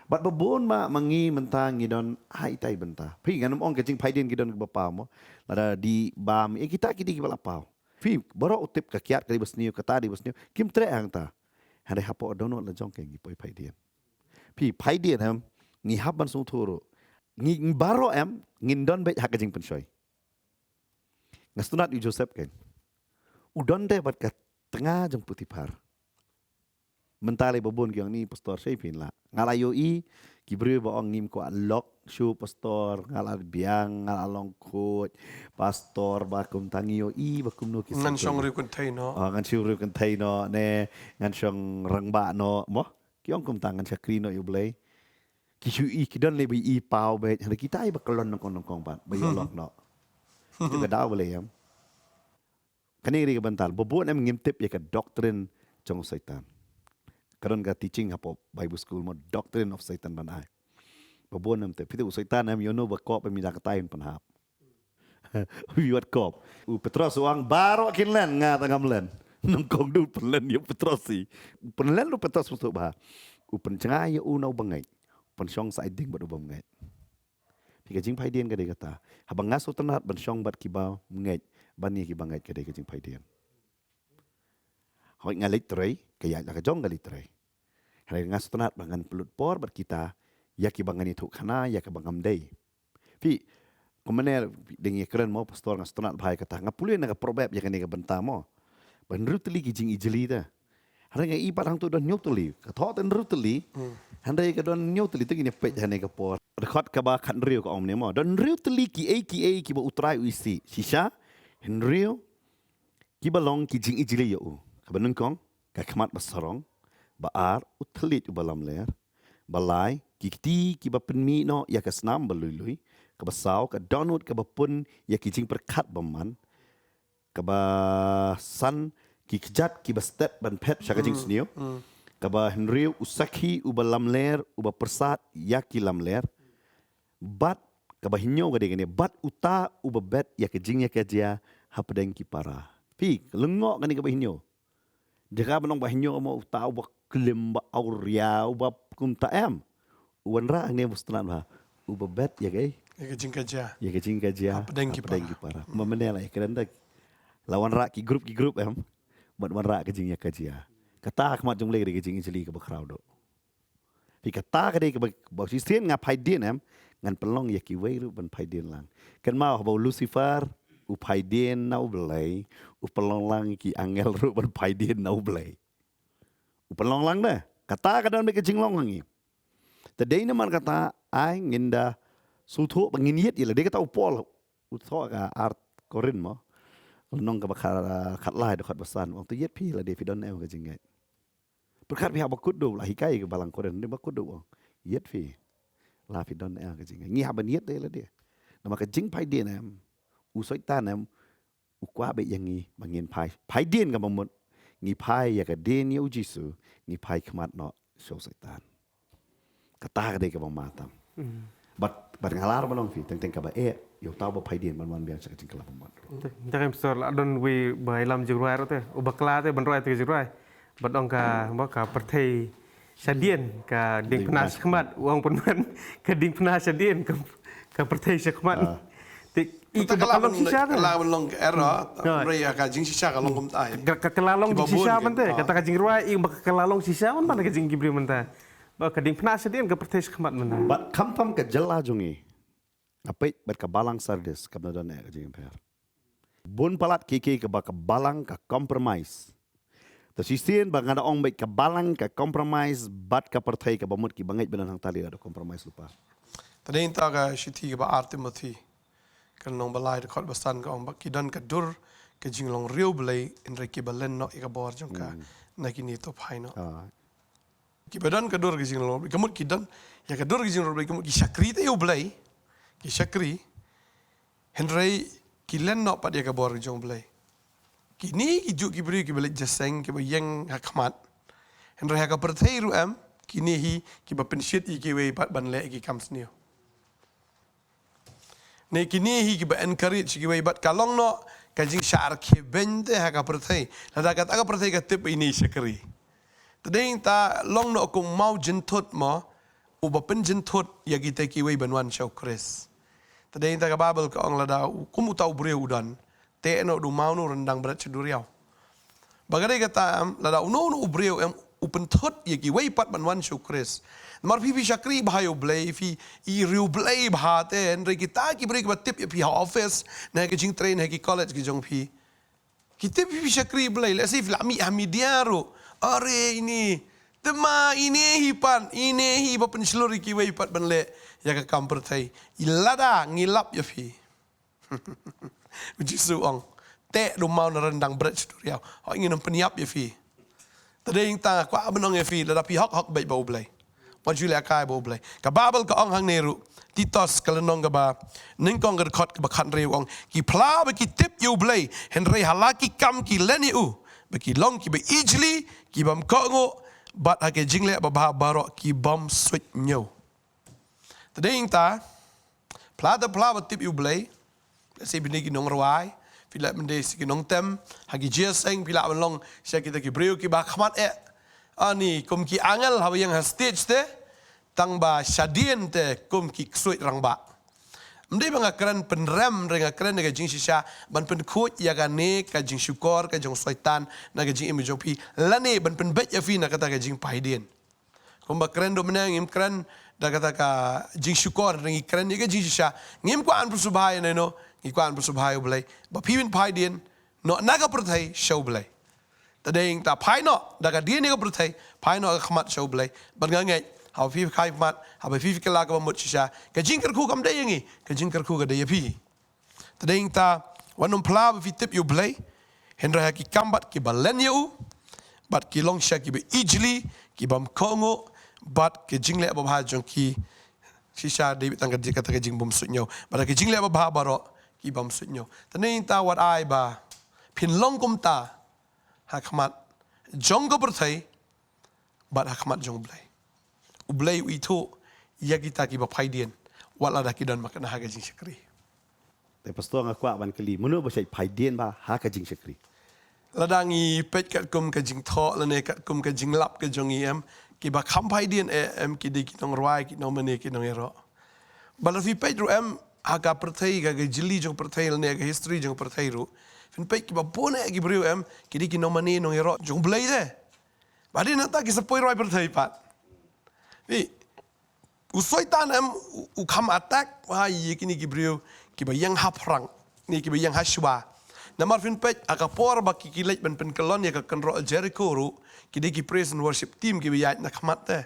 Bad ba bun ma, ma ngi mynta ngi don ha itai bynta. Phi, ngan ym ong ka jingphaidien ki don kaba paw mo. Lada dih bam, eh, kita ki dei kiba la paw. Phi, baroh u tip ka kiad ka dei ba sniew, kata dei ba sniew. Kim treh hangta. Hynrei hapoh dohnud la jong ki ngi poi phaidien. Phi, phaidien em, ngi hap ban sngewthuh ruh. Ngi, ngi baroh em, ngin don beit ha ka jingpynshoi. Nga sngewtynnat ïa u Joseph kan. U don te bad ka tnga jong Potiphar. Mynta lei ba bun ki ong ni pastor shai phin lah. Nga la ïohi ki briew ba ong ngim kwah lok shuh pastor, nga la biang, nga la long khuid pastor ba kumta, ngi ïohi ba kumno ki ngan shong riew kynthei noh. Ah, ngan shong riew kynthei noh ne, ngan shong rangbah noh mo. Ki ong kumta ngan shakri noh ïa U Blei. Ki shu i, ki don lei ba i paw beit, hynrei kita i ba kyllon nyngkong nyngkong pat, ba ïoh lok noh. Itu ka daw balei em. Kane ka dei ka bynta ba bun em ngim tip ïa ka doctrine jong u Soitan. Ka don ka teaching hapoh Bible school mo, doctrine of Satan ban ai. Ba bun em tip. Phi tip u Soitan em ïoh no ba kop em ïa ka tai pynhap. Ïoh kop. U Petros u ong baroh kin len nga tang ngam len. Nyngkong duh pynlen ïa u Petros hi. Pynlen u Petros musuh ba. U pynjngai ïa u na u bangeit. Pynshong sa ai ding bad u bangeit. Phi ka jingphaidien ka dei kata. Haba nga sngewtynnat ban shong bad kiba ngeit. Ban ïa kiba ngeit ka dei ka jingphaidien. Hoi nga leit trei, ka ïaid la ka jong ka leit trei. Hynrei nga sngewtynnat ba ngan pynlut por bad kita, ïa kiba ngan ïathuh khana, ïa kiba ngam dei. Phi, kumne dang ïakren mo, pastor nga sngewtynnat bha ïa kata. Nga pule na ka Proverb ïa kane ka bynta mo. Ba hynriew tylli ki jingijli te. Hynrei nga i pat hangto don hynñiew tylli. Ka thoh te hynriew tylli. Hynrei ka don hynñiew tylli te ngin ïa peit ha kane ka por. Dkhot kaba khathynriew ka ong ne mo. Don hynriew tylli kiei kiei kiba U Trai u isih. Shisha, hynriew, kiba long ki jingijli ïa u. Kaba nyngkong, ka khmat ba sarong, ba ar, u thylliej uba lamler, ba lai, ki kti kiba pynmih noh ïa ka snam ba lui lui, kaba saw, ka dohnud kaba pun ïa ki jingpyrkhat bymman, kaba san, ki kjat kiba stet ban phet sha ka jingsniew, kaba hynriew, u sakhi uba lamler, uba pyrsad ïa ki lamler, bad kaba hynñiew ka dei kane, bad uta uba bet ïa ka jingïakajia hapdeng ki para. Phi, lyngngoh kane kaba hynñiew. Jaka ba nong ba hynñiew mo uta uba klim ba awria uba kumta em. U wanrah hangne ba sngewtynnat bha. Uba bet ïa ka, ïa ka jingkajia. Ïa ka jingkajia hapdeng ki para. Hapdeng ki para. Kumba mynne la ïakren da. La wanrah ki group ki group em. Bad wanrah ka jingïakajia. Kata ha khmat jong U Blei ka dei ka jingijli kaba khraw duh. Phi, kata ka dei kaba, ba shisien nga phaidien em, ngan pynlong ïa kiwei ruh ban phaidien lang. Kynmaw haba u Lucifer u phaidien na U Blei, u pynlong lang ïa ki angel ruh ban phaidien na U Blei. U pynlong lang de, kata ka don bad ka jinglong ha ngi. Te dei namar kata ai ngin da sngewthuh ba ngin ïit ïa lade, kata u Paul u thoh ha ka ar Korinth mo. Lynnong kaba kha-, khatlai dkhot ba san, u ong to ïit phi lade phi don em ha ka jingngeit. Pyrkhat phi ha ba kut duh, la hikai ka balang Korinth, ba kut duh, ong. Ïit phi. La phi don em ha ka jingngeit. Ngi hap ban ïit de lade. Namar ka jingphaidien em, u Soitan em, u kwah beit ïa ngi ba ngin phai. Phaidien kaba mut. Ngi phai ïa ka dien ïa u Jisu, ngi phai khmat noh sha u Soitan. Kata ka dei kaba ma tam. Bad, bad nga lah ban ong phi, teng teng kaba eh, ïa uta uba phaidien ban wan biang sha ka jingkylla ba mut. Te, te kam sor la don wei ba ïalam jingrwai ruh te, uba kylla te ban rwai te jingrwai. Bad ong ka, ba ka pyrthei shadien, ka diengphna shakhmat, u ong pynban, ka diengphna shadien, ka, ka pyrthei shakhmat. Te, i ka ba ka long shisha te. Ka long ka era, hynrei ka jingshisha ka long kumta. Ka, ka kylla long jingshisha mynta, kata ka jingrwai, i ba ka kylla long shisha mynta, ka jingkibri mynta. Ba ka diengphna shadien ka pyrthei shakhmat mynta. Bad khamtam ka jylla jong ngi. Nga peit bad ka balang Sardis, kam da don eh ka jingpher. Bun palat kiei kiei kaba ka balang ka compromise. Te shisien ba nga da ong beit ka balang ka compromise, bad ka pyrthei kaba mut kiba ngeit ba don hangta lei da compromise lypa. Te dei ta ka shithi kaba ar Timothi. Ka lynnong ba lai dkhot ba san ka ong ba ki don ka dur ka jinglong riewblei hynrei kiba len noh ïa ka bor jong ka na kine to phai noh. Kiba don ka dur ka jinglong, ka mut ki don ïa ka dur ka jinglong, ka mut ki shakri te ïa U Blei, ki shakri, hynrei ki len noh pat ïa ka bor jong U Blei. Kine ki juh ki briew kiba leit jingïaseng, kiba ïeng ha khmat. Hynrei ha ka pyrthei ruh em, kine hi kiba pynshit ïa kiwei pat ban leh ïa ki kam sniew. Ne kine hi kiba encourage kiwei bad ka long noh ka jingshah khebeiñ te ha ka pyrthei. Lada kata ka pyrthei ka tip ine i shakri. Te dei ta long noh kum u maw jynthut mo, uba pynjynthut ïa kita kiwei ban wan sha u Khrist. Te dei ta ka Baibl ka ong lada u, kum uta u briew u don. Te eno u maw no ryndang bret sha duriaw. Ba ka dei kata em, lada uno uno u briew em, u pynthut ïa kiwei pat ban wan sha u Khrist. Namar phi phi shakri bha ïa U Blei, phi i riewblei bha te, hynrei kita ki briew kiba tip ïa phi ha office, na ka jingtrei, na ki college ki jong phi. Ki tip phi phi shakri Blei, lehse phi la mih ha media ruh. Are ine, te ma ine hi pat, ine hi ba pynshlur ïa kiwei pat ban leh ïa ka kam pyrthei. I lada ngi lap ïa phi. U Jisu u ong, te u maw na ryndang bret sha duriaw. Hooid ngin ym pynïap ïa phi. Te dei ta kwah ban ong ïa phi, lada phi hok hok beit bad U Blei. Wat ju lehkai bad U Blei. Ka Baibl ka ong hangne ruh, Titus ka lynnong kaba nyngkong ka dkhot kaba khathynriew ong, ki phla ba ki tip ïa U Blei, hynrei ha la ki kam ki len ïa u, ba ki long kiba ijli, ki bym kohnguh, bad ha ka jingleh babha baroh ki bym suidñiew. Te dei ïa kata, phla te phla ba tip ïa U Blei, lehse phi dei ki nongrwai, phi lah ban dei sa ki nongtem, ha ki jingïaseng phi lah ban long sha kita ki briew kiba khmat eh. Ani kum ki angel haba ïeng ha stage te, tang ba shadien te kum ki ksuid rangbah. Ym dei ba nga kren pynrem, hynrei nga kren da ka jingshisha, ban pynkhuid ïa kane ka jingshukor, ka jong Soitan, na ka jingim jong phi, lane ban pynbeit ïa phi na kata ka jingphaidien. Kumba kren duh mynne ngim kren da kata ka jingshukor, hynrei ngi kren ïa ka jingshisha. Ngim kwah ban pynsngewbha ïa no, ngi kwah ban pynsngewbha ïa U Blei. Ba phi ban phaidien noh na ka pyrthei sha U Blei. Te dei ïa kata phai noh da ka dien ïa ka pyrthei, phai noh ka khmat sha U Blei. Bad nga ngeit, haba phi phai khmat, haba phi kylla kaba mut shisha, ka jingkyrkhu kam dei ïa ngi, ka jingkyrkhu ka dei ïa phi. Te dei ïa kata, wat nym phla ba phi tip ïa U Blei, hynrei ha ki kam bad kiba len ïa u, bad ki long sha kiba ijli, ki bym kohnguh, bad ka jingleh babha jong ki, shisha dei tang ka, kata ka jingbymsuidñiew. Bad ka jingleh babha baroh ki bym suidñiew. Te dei ïa kata wat ai ba phin long kumta ha khmat jong ka pyrthei, bad ha khmat jong U Blei. U Blei u ithuh ïa kita kiba phaidien, wat lada ki don makna ha ka jingshakri. Te Pastor, nga kwah ban kylli, mano ba shait phaidien bha ha ka jingshakri? Lada ngi peit katkum ka jingthoh lane katkum ka jinglap ka jong ngi em, kiba kham phaidien eh em, ki dei ki nongrwai, ki nongmane, ki nongïaroh. Bad lada phi peit ruh em, ha ka pyrthei, ka, ka jylliew jong pyrthei lane ka history jong pyrthei ruh, phin peit kiba bun eh ki briew em, ki dei ki nongmane nongïaroh jong U Blei te. Bad dei nangta ki sa poi rwai pyrthei pat. Phi, u Soitan em, u, u kham attack bha ïa kine ki briew kiba ïeng ha phrang, ne kiba ïeng ha shuwa. Namar phin peit ha ka por ba ki, ki leit ban pynkyllon ïa ka kynroh Jericho ruh, ki dei ki praise and worship team kiba ïaid na khmat te.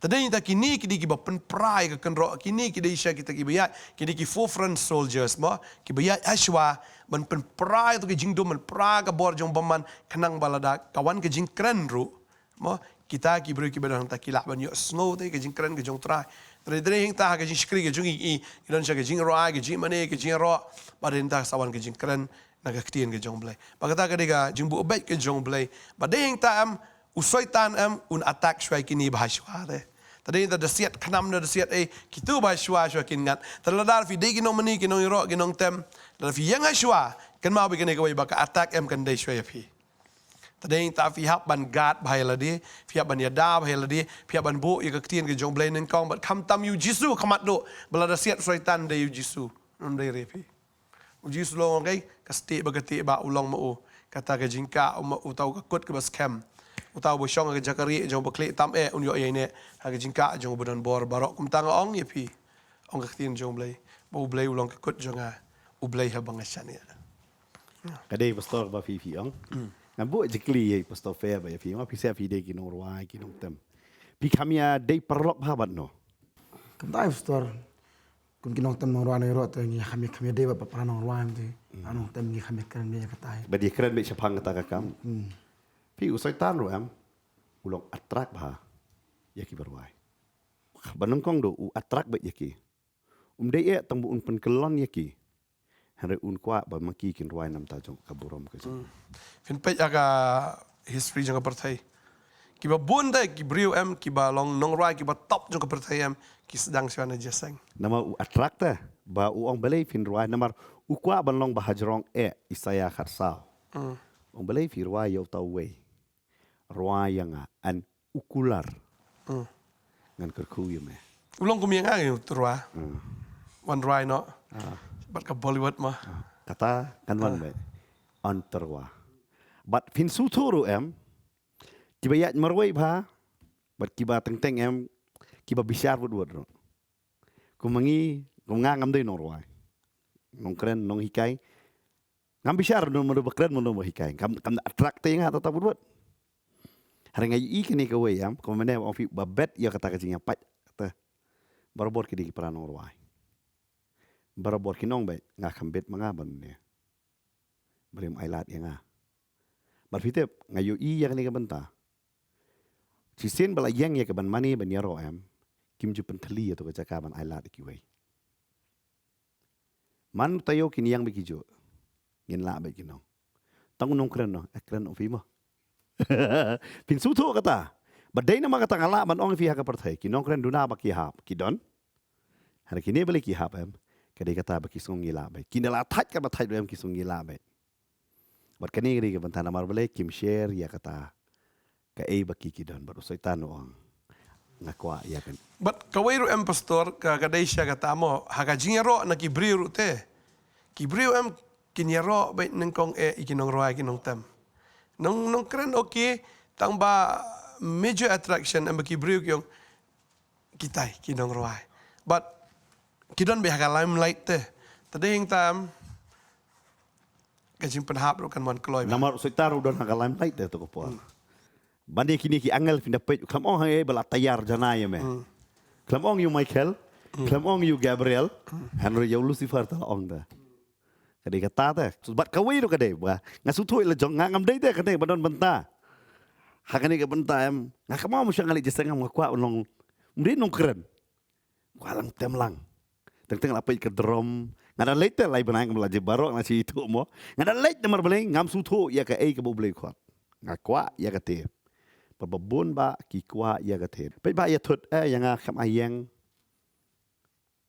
Te dei nangta kine ki dei kiba pynpra ïa ka kynroh, kine ki dei shisha kita kiba ïaid, ki dei ki forefront soldiers mo, kiba ïaid ha shuwa ban pynpra ïa to ka jingdum, pynpra ka bor jong bymman, khnang ba lada ka wan ka jingkren ruh, mo, kita ki briew kiba don hangta ki lah ban ïohsngew te ka jingkren ka jong U Trai. Te dei, te dei ïa kata ha ka jingshakri ka jong ngi, ngi don sha ka jingrwai, ka jingmane, ka jingïaroh, bad dei nangta sa wan ka jingkren na ka ktien ka jong U Blei. Bad kata ka dei ka jingbuh beit ka jong U Blei. Bad dei ïa kata em, u Soitan em, un attack shuwa ïa kine ba ha shuwa te. Te dei ïa kata da siat khnam, da siat ei, kito ba ha shuwa shuwa kin ngat. Te lada phi dei ki nongmane, ki nongïaroh, ki nongtem, lada phi ïeng ha shuwa, kynmaw ba kane kawei ba ka attack em kan dei shuwa ïa phi. Te dei ïa kata phi hap ban guard bha ïa lade, phi hap ban ïada bha ïa lade, phi hap ban buh ïa ka ktien ka jong U Blei nyngkong, bad khamtam ïa U Jisu ha khmat duh, ba lada siat u Soitan dei U Jisu, ym dei re phi. U Jisu u long, okay, ka stieh ba ka tieh ba u long ma u. Kata ka jingkah, u ma, uta u ka kut kaba skhem. Uta uba shong ha ka jaka rieh jong uba khlieh tam eh, un ïoh ïaineh ha ka jingkah jong uba don bor baroh. Kumta nga ong ïa phi, ong ka ktien jong U Blei, ba U Blei u long ka kut jong nga, U Blei haba nga shaniah. Ka dei Pastor ba phi, phi ong. Ngan buh jingkylli ïa Pastor Fair bad ïa phi, ma phi sa phi dei ki nongrwai, ki nongtem, phi kham ïadei paralok bha bad no? Kumta Pastor, kum ki nongtem nongrwai nongïaroh te ngi kham ïa, kham ïadei bad para nongrwai te. Para nongtem ngi kham ïakren beit ïa kata. Bad ïakren beit shaphang kata ka kam. Phi, u Soitan ruh em, u long attract bha ïa kiba rwai. Ba nyngkong duh u attract beit ïa ki. Um dei eh tang ba un pynkyllon ïa ki, hynrei un kwah ba ma ki kin rwai namar jong ka burom ka jong. Phin peit ha ka history jong ka pyrthei, kiba bun de ki briew em, kiba long nongrwai kiba top jong ka pyrthei em, ki sdang shuwa na jingïaseng. Namar u attract te, ba u ong balei phin rwai, namar u kwah ban long ba hajrong eh Isaiah khatsaw. U ong balei phi rwai ïa uta uwei. Rwai ïa nga, un u kular. Ngan kyrkhu ïa me. U long kum ïa nga ïa u tyrwa. Wan rwai noh. Bad ka Bollywood mo. Kata kan wan beit. Un tyrwa. Bad phin sngewthuh ruh em, kiba ïaid marwei bha, bad kiba teng teng em, kiba bishar wut wut ruh. Kum ma ngi, kum nga ngam dei nongrwai, nongkren, nonghikai. Ngam bishar mano mano ba kren, mano ba hikai. Kam, kam attract te ïa nga ta ta bud bud. Hynrei nga ïohi kane kawei em, kumne ong phi ba bet ïa kata ka jingïapait. Kata. Barabor ki dei ki para nongrwai. Barabor kin ong beit, nga kham bet ma nga ban ne. Balei ym ailad ïa nga. Bad phi tip, nga ïohi ïa kane ka bynta. Shisien ba la ïeng ïa ka ban mane ban ïaroh em, kim ju pynthylli ïa to ka jaka ban ailad ïa kiwei. Man taïew kin ïeng bad ki juh. Ngin lah bad ki nong. Tang u nongkren noh, eh, kren ong phi mo. Phin sngewthuh kata. Bad dei namar kata nga lah ban ong phi ha ka pyrthei, ki nongkren duna ba ki hap, ki don. Hynrei kine balei ki hap em? Ka dei kata ba ki sngew ngi lah bad. Kine la thait kaba thait ruh em ki sngew ngi lah bad. Bad kane ka dei ka bynta namar balei kim share ïa kata. Kaei ba ki ki don bad u Soitan u ong. Nga kwah ïa kane. Bad kawei ruh em pastor, ka, ka dei sha kata mo, ha ka jingïaroh na ki briew ruh te. Ki briew em kin ïaroh bad nyngkong eh ïa ki nongrwai ki nongtem. Nong, nongkren okay, tang ba major attraction em ba ki briew ki ong kitai ki nongrwai. Bad ki don bad ha ka limelight te. Te dei hangta em ka jingpynhap ruh kan wan kloi bha. Namar u Soitan ruh don ha ka limelight te to ka por. Ban ïa kine ki angel phin da peit, khlem ong ha ei ba la tayar janai ïa me. Khlem ong ïa u Michael, khlem ong ïa u Gabriel, hynrei ïa u Lucifer te la ong te. Ka dei kata te. Bad kawei ruh ka dei ba nga sngewthuh la jong nga ngam dei te kane ba don bynta. Ha kane ka bynta em, nga kynmaw mo sha nga leit jingïaseng nga kwah ban long. Ym dei nongkren. Kwah lang tem lang. Teng teng la peit ka drum. Nga da leit te lai bnai ngam lah jia baroh nga shu ithuh mo. Nga da leit namar balei ngam sngewthuh ïa kaei kaba U Blei u khot. Nga kwah ïa kata. Bad ba bun ba ki kwah ïa kata. Peit ba ïa thut eh ïa nga kam ai ïeng.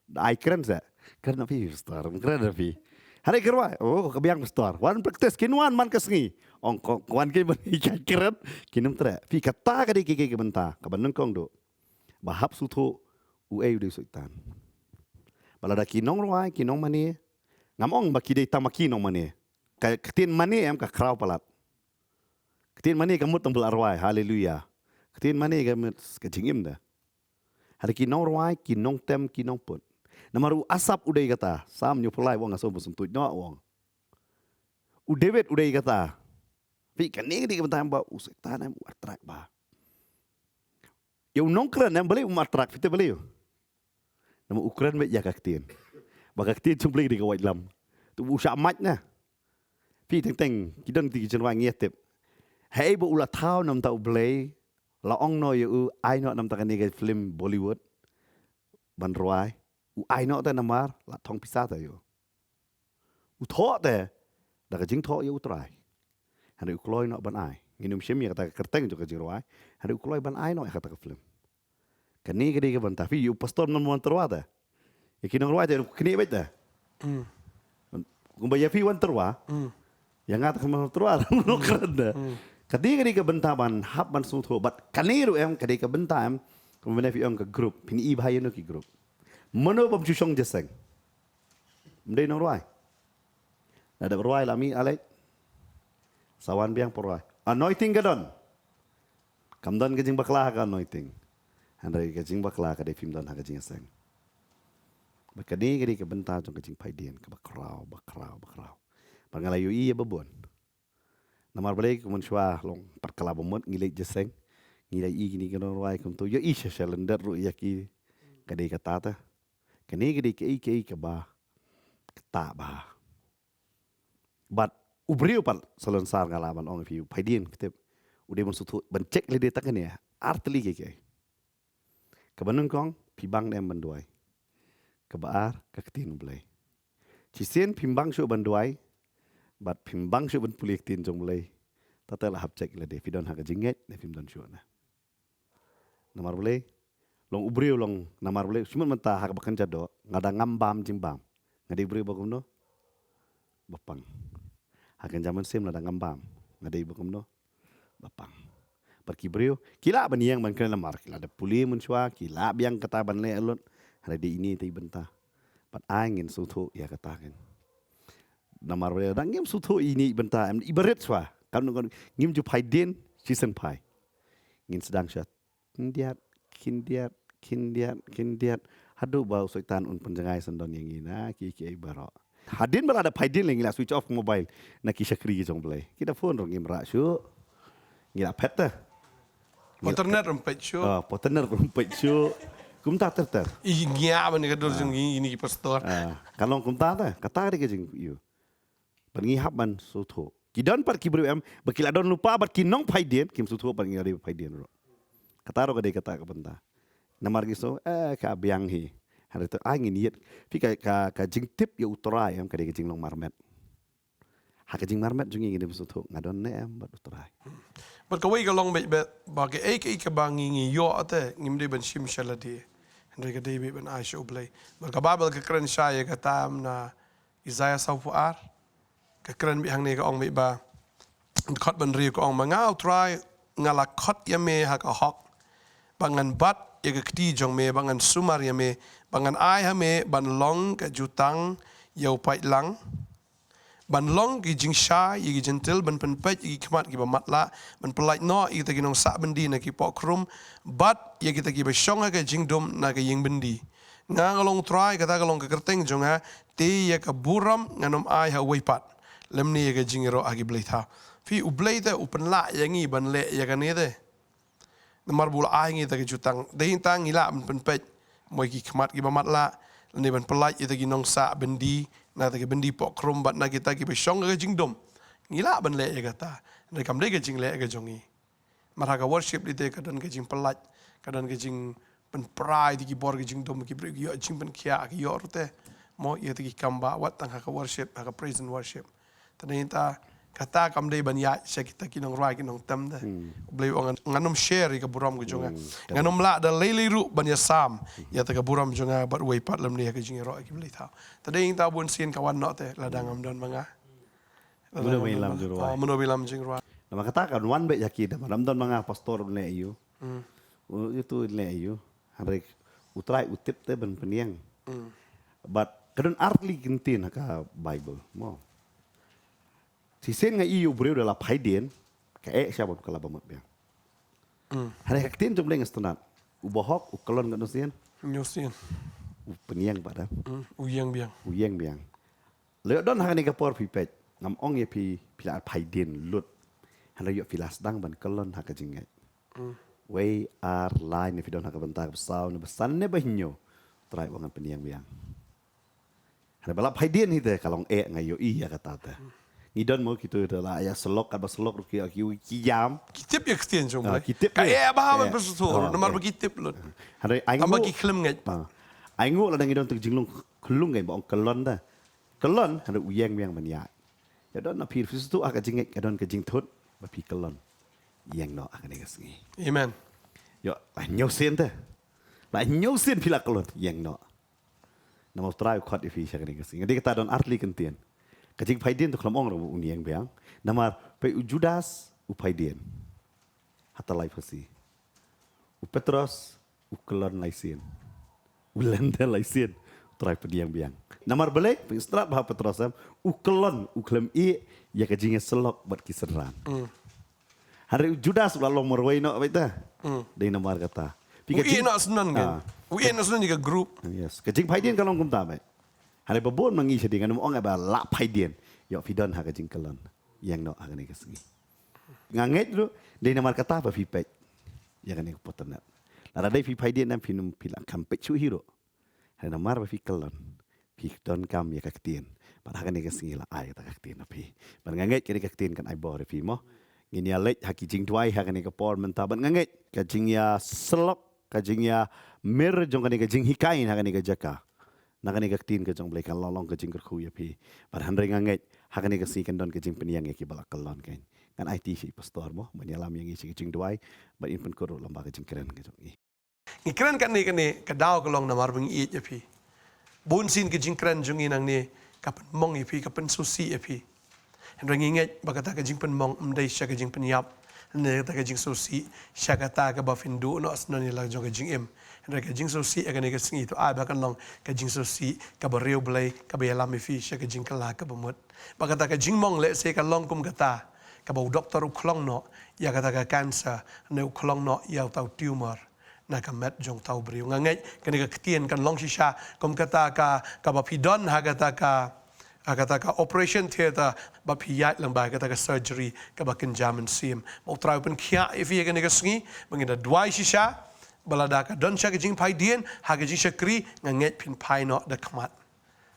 Da ai kren se. Kren na phi pastor, kren na phi. Hynrei kyrwai, oh ka biang pastor. Wan practice kin wan man ka sngi. Ong ko wan ki ban ïa kren. Kin ym treh. Phi kata ka dei ki ki bynta. Kaba nyngkong duh. Ba hap sngewthuh uei u dei u Soitan. Ba lada ki nongrwai, ki nongmane. Ngam ong ba ki dei tang ma ki nongmane. Ka ktien mane em ka khraw palat. Ktien mane ka mut tang ba la rwai. Haleluya. Ktien mane ka mut ka jingim da. Hynrei ki nongrwai, ki nongtem, ki nongput. Namar u Asaph u dei kata. Salm hynñiewphew lai u ong nga sngewbha sngewthuh noh u ong. U David u dei kata. Phi kane ka dei ka bynta em ba u Soitan em u attract bha. Ïa u nongkren em balei um attract phi te balei u. Namar u kren beit ïa ka ktien. Ba ka ktien jong U Blei ka dei ka waitlam. Te u shah mait na. Phi teng teng ki don ki jingrwai ngi ïa tip. Haei ba u la thaw na bynta U Blei. La ong noh ïa u ai noh na bynta kane ka film Bollywood. Ban rwai. U ai noh te namar la thong pisa te ïa u. U thoh te da ka jingthoh ïa U Trai. Hynrei u kloi noh ban ai. Ngin ym shim ïa kata ka kyrteng jong ka jingrwai. Hynrei u kloi ban ai noh ïa kata ka film. Kane ka dei ka bynta phi ïa u pastor ym don ban wan tyrwa te. Ïa ki nongrwai te kine beit te. Kumba ïa phi wan tyrwa. Ïa nga te kam wan tyrwa nongkren te. Kane ka dei ka bynta ban hap ban sngewthuh bad kane ruh em ka dei ka bynta em. Kumba ne phi ong ka group phin i bha ïa no ki group. Mano bym shu shong jingïaseng. Ym dei nongrwai. Lada rwai la mih Alex. Sa wan biang pyrwai. Anointing ka don. Kam don ka jingbakla ha ka anointing. Hynrei ka jingbakla ka dei phim don ha ka jingïaseng. Bad ka dei ka dei ka bynta jong ka jingphaidien kaba khraw, ba khraw, ba khraw. Bad nga la ïohi ïa ba bun. Namar balei kumne shuwa long pat ka la ba mut ngi leit jingïaseng. Ngi la i kine ki nongrwai kumto ïohi sha sha lyndet ruh ïa ki. Ka dei kata te. Kane ka dei kaei kaei kaba kata ba. Bad u briew pat salonsar nga lah ban ong ïa phi u phaidien phi tip. U dei ban sngewthuh ban check lade tang kane ar tylli kiei kiei. Kaba nyngkong phi bang ne em ban duwai. Kaba ar ka ktien U Blei. Shisien phim bang shuh ban duwai bad phim bang shuh ban pule ktien jong U Blei. Tata la hap check lade phi don ha ka jingngeit ne phim don shuh ne. Namar balei long u briew long namar balei shu mut mynta ha kaba kynja doh nga da ngam bam jingbam. Nga dei u briew ba kumno? Ba pang. Ha kynja mynsiem lada ngam bam nga dei ba kumno? Ba pang. Bad ki briew ki lah ban ïeng ban kren namar ki la da pule mynshuwa ki lah biang kata ban leh lut. Hynrei dei ine te i bynta. Bad ai ngin sngewthuh ïa kata kan. Namar balei lada ngim sngewthuh ine i bynta em i barit shuwa. Kan ngim ju phaidien shisien phai. Ngin sdang shuwa. Khyndiat, khyndiat, khyndiat, khyndiat. Haduh ba u Soitan un pynjngai syndon ïa ngi na ki kiei baroh. Hadien ba la da phaidien lei ngi la switch off mobile na ki shakri ki jong Blei. Ki da phone ruh ngim rah shuh. Ngi la phet te. Internet ruh phet shuh. Ah, internet ruh phet shuh. Kumta ter ter. I ngia ban ka dur jong ngi ini ki pastor. Ah, ka long kumta te. Kata ka dei ka jingïoh. Bad ngi hap ban sngewthuh. Ki don pat ki briew em ba ki la don lypa bad ki nongphaidien kim sngewthuh pat ngi la dei phaidien ruh. Kata ruh ka dei kata ka bynta. Namar ngi sngew eh ka biang hi. Hynrei te ai ngin ïeit. Phi ka, ka, ka jingtip ïa U Trai em ka dei ka jinglong marmet. Ha ka jingmarmet jong ngi ngin ym sngewthuh nga don ne em bad U Trai. Bad kawei ka long beit beit ba kaei kaei kaba ngi ngi ïoh te ngim dei ban shim sha lade. Hynrei ka dei beit ban ai sha U Blei. Bad ka Baibl ka kren shai ïa kata na Isaiah sawphew ar. Ka kren beit hangne ka ong beit ba. Khot ban ri ka ong ba nga U Trai nga la khot ïa me ha ka hok. Ba ngan bat ïa ka kti jong me, ba ngan sumar ïa me, ba ngan ai ha me ban long ka jutang ïa u paidlang. Ban long ki jingshai ïa ki jentil, ban pynpeit ïa ki khmat kiba matlah, ban pyllait noh ïa kita ki nongsah byndi na ki pohkhrum, bad ïa kita kiba shong ha ka jingdum na ka ïing byndi. Nga nga long Trai, kata ka long ka kyrteng jong nga, te ïa ka burom ngan ym ai ha uwei pat, lymne ïa ka jingïaroh ha ki blei thaw. Phi, U Blei te u pynlah ïa ngi ban leh ïa kane te. Namar ba u la ai ngi ta ka jutang. Dei tang ngi lah ban pynpeit mo ïa ki khmat kiba matlah, lane ban pyllait ïa ta ki nongsah byndi na ta ki byndi pohkhrum bad na kita kiba shong ha ka jingdum. Ngi lah ban leh ïa kata. Hynrei kam dei ka jingleh ka jong ngi. Namar ha ka worship lei te ka don ka jingpyllait, ka don ka jingpynpra ïa ta ki bor ka jingdum, ki briew ki ïoh jingpynkhiah, ki ïoh ruh te mo ïa ta ki kam ba wat tang ha ka worship, ha ka praise and worship. Te dei ta, kata kam dei ban ïaid sha kita ki nongrwai ki nongtem te. Hmm. U Blei u ong ngan ym share ïa ka burom ka jong nga. Hmm, ngan ym lah da lei lei ruh ban ïasam ïa ta ka burom jong nga bad uwei pat lymne ha ka jingïaroh ha ki blei thaw. Te dei ta bun sien ka wan noh te lada ngam don ma nga. Lada ngam don ma nga. Mynno ba ïalam jingrwai. Oh, mynno ba ïalam jingrwai. Namar kata kan wan beit ïa ki da ma ngam don ma nga pastor un leh ïa u. Hmm. U, ïa tu un leh ïa u. Hynrei U Trai u tip te ban pynïeng. Hmm. Bad ka don ar tylli ki ktien ha ka Baibl mo. Shisien nga ïohi u briew da la phai dien, ka eh sha ban kylla ba mut biang. Hmm. Hynrei ha ka ktien jong U Blei nga sngewtynnat. U bahok, u kyllon katno sien? Hynñiew sien. U pynïeng pat da. Hmm. U ïeng biang. U ïeng biang. Lei don ha kane ka por phi peit. Ngam ong ïa phi, phi la phai dien lut. Hynrei ïoh phi la sdang ban kyllon ha ka jingngeit. Hmm. Wei ar lai ne phi don ha ka bynta ka ba saw ne ba san ne ba hynñiew. Trai u ong ngan pynïeng biang. Hynrei ba la phai dien hi te ka long eh nga ïohi ïa kata te. Ngi don mo kito te la ïa syllok katba syllok ruh ki, ki, ki ïam. Ki tip ïa ka ktien jong U Blei. Ah, ki tip ïa. Ka eh ba ha ban pynsngewthuh ruh namar ba ki tip lut. Hynrei ai nguh. Tang ba ki khlem ngeit pat. Ah. Ai nguh lada ngi don tu ka jinglong khlung ngi ba ong kyllon te. Kyllon, hynrei u ïeng biang ban ïaid. Ïa don na phi, phi sngewthuh ha ka jingngeit, ka don ka jingthut ba phi kyllon. Ïeng noh ha kane ka sngi. Amen. Ïoh, la hynñiew sien te. La hynñiew sien phi la kyllon, ïeng noh. Namar U Trai u khot ïa phi sha kane ka sngi. Nga dei kata don ar tylli ki ktien. Ka jingphai dien te khlem ong ruh ba un ïeng biang. Namar peit u Judas u phai dien. Ha ta lai phasi. U Petros u kyllon lai sien. U len te lai sien. U Trai pynïeng biang. Namar balei, pynstad ba ha Petros em, u kyllon, u khlem ïeh ïa ka jingïasyllok bad ki synran. Mm. Hynrei u Judas u la long marwei noh beit te. Mm. Dei namar kata. Phi ka jing- U ïeh noh shen kan. Ah. U ïeh noh shen ïa ka group. Yes. Ka jingphai dien ka long kumta beit. Hynrei ba bun ma ngi shadien ngan ym ong ba la phai dien. Ïoh phi don ha ka jingkyllon. Ïeng noh ha kane ka sngi. Nga ngeit ruh, dei namar kata ba phi peit ïa kane ka por tynrai. Lada dei phi phai dien em phin ym, phi la kham peit shuh hi ruh. Hynrei namar ba phi kyllon, phi donkam ïa ka ktien. Bad ha kane ka sngi la ai kata ka ktien ha phi. Bad nga ngeit kane ka ktien kan ai bor ïa phi mo. Ngin ïa leit ha ki jingduwai ha kane ka por mynta. Bad nga ngeit ka jingïasyllok, ka jingïamir jong kane ka jinghikai ha kane ka jaka. Na kane ka ktien ka jong U Blei kan long long ka jingkyrkhu ïa phi. Bad hynrei nga ngeit ha kane ka sngi kan don ka jingpynïeng ïa kiba la kyllon kan. Ngan aiti sha i pastor mo, ban ïalam ïa ngi sha ka jingduwai, bad in pynkut ruh lyngba ka jingkren ka jong i. Ngi kren kane kane ka daw ka long namar ba ngi ïeit ïa phi. Bun sien ka jingkren jong ngi nangne ka pynmong ïa phi, ka pynsngewsih ïa phi. Hynrei ngi ngeit ba kata ka jingpynmong ym dei sha ka jingpynïap. Hynrei kata ka jingsngewsih sha kata kaba phin duh noh shen ïa la jong ka jingim. Hynrei ka jingsngewsih ïa kane ka sngi to ai ba kan long ka jingsngewsih kaba riewblei kaba ïalam ïa phi sha ka jingkylla kaba mut. Ba kata ka jingmong lehse ka long kum kata kaba u doktor u khlong noh ïa kata ka cancer ne u khlong noh ïa uta u tumor. Na ka met jong uta u briew. Nga ngeit kane ka ktien kan long shisha kum kata ka, kaba phi don ha kata ka, ha kata ka operation theater ba phi ïaid lyngba kata ka surgery kaba kynja mynsiem. Ba U Trai u pynkhiah ïa phi ha kane ka sngi, ba ngin da duwai shisha, ba lada ka don sha ka jingphai dien, ha ka jingshakri, nga ngeit phin phai noh da khmat.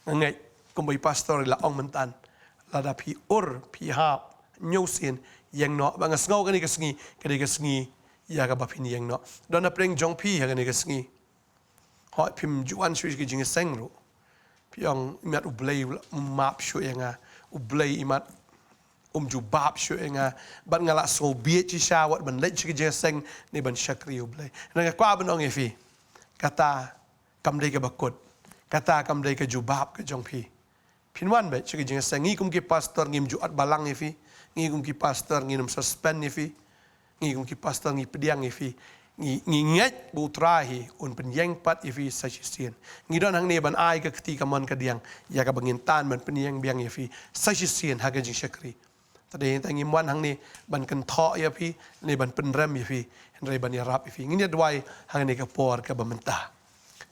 Nga ngeit kumba i pastor i la ong mynta. Lada phi ur, phi hap, hynñiew sien, ïeng noh, ba nga sngew kane ka sngi, kane ka sngi, ïa kaba phin ïeng noh. Don na pdeng jong phi ha kane ka sngi. Hooid phim ju wan shuh ïa ka jingïaseng ruh. Phi ong imat U Blei um map shuh ïa nga. U Blei imat um jubab shuh ïa nga. Bad nga la sngewbha shisha wat ban leit sha ka jingïaseng ne ban shakri U Blei. Nga kwah ban ong ïa phi. Kata kam dei kaba kut. Kata kam dei ka jubab ka jong phi. Phin wan beit sha ka jingïaseng, ngi kum ki pastor ngim ju at balang ïa phi. Ngi kum ki pastor ngim suspend ïa phi. Ngi kum ki pastor ngi pdiang ïa phi. Ngi, ngi ngeit ba U Trai hi un pynïeng pat ïa phi sa shisien. Ngi don hangne ban ai ka kti kamon kadiang ïa kaba ngin tan ban pynïeng biang ïa phi sa shisien ha ka jingshakri. Te dei tang ngim wan hangne ban kynthoh ïa phi ne ban pynrem ïa phi, hynrei ban ïarap ïa phi. Ngin ïa duwai hangne ka por kaba mynta.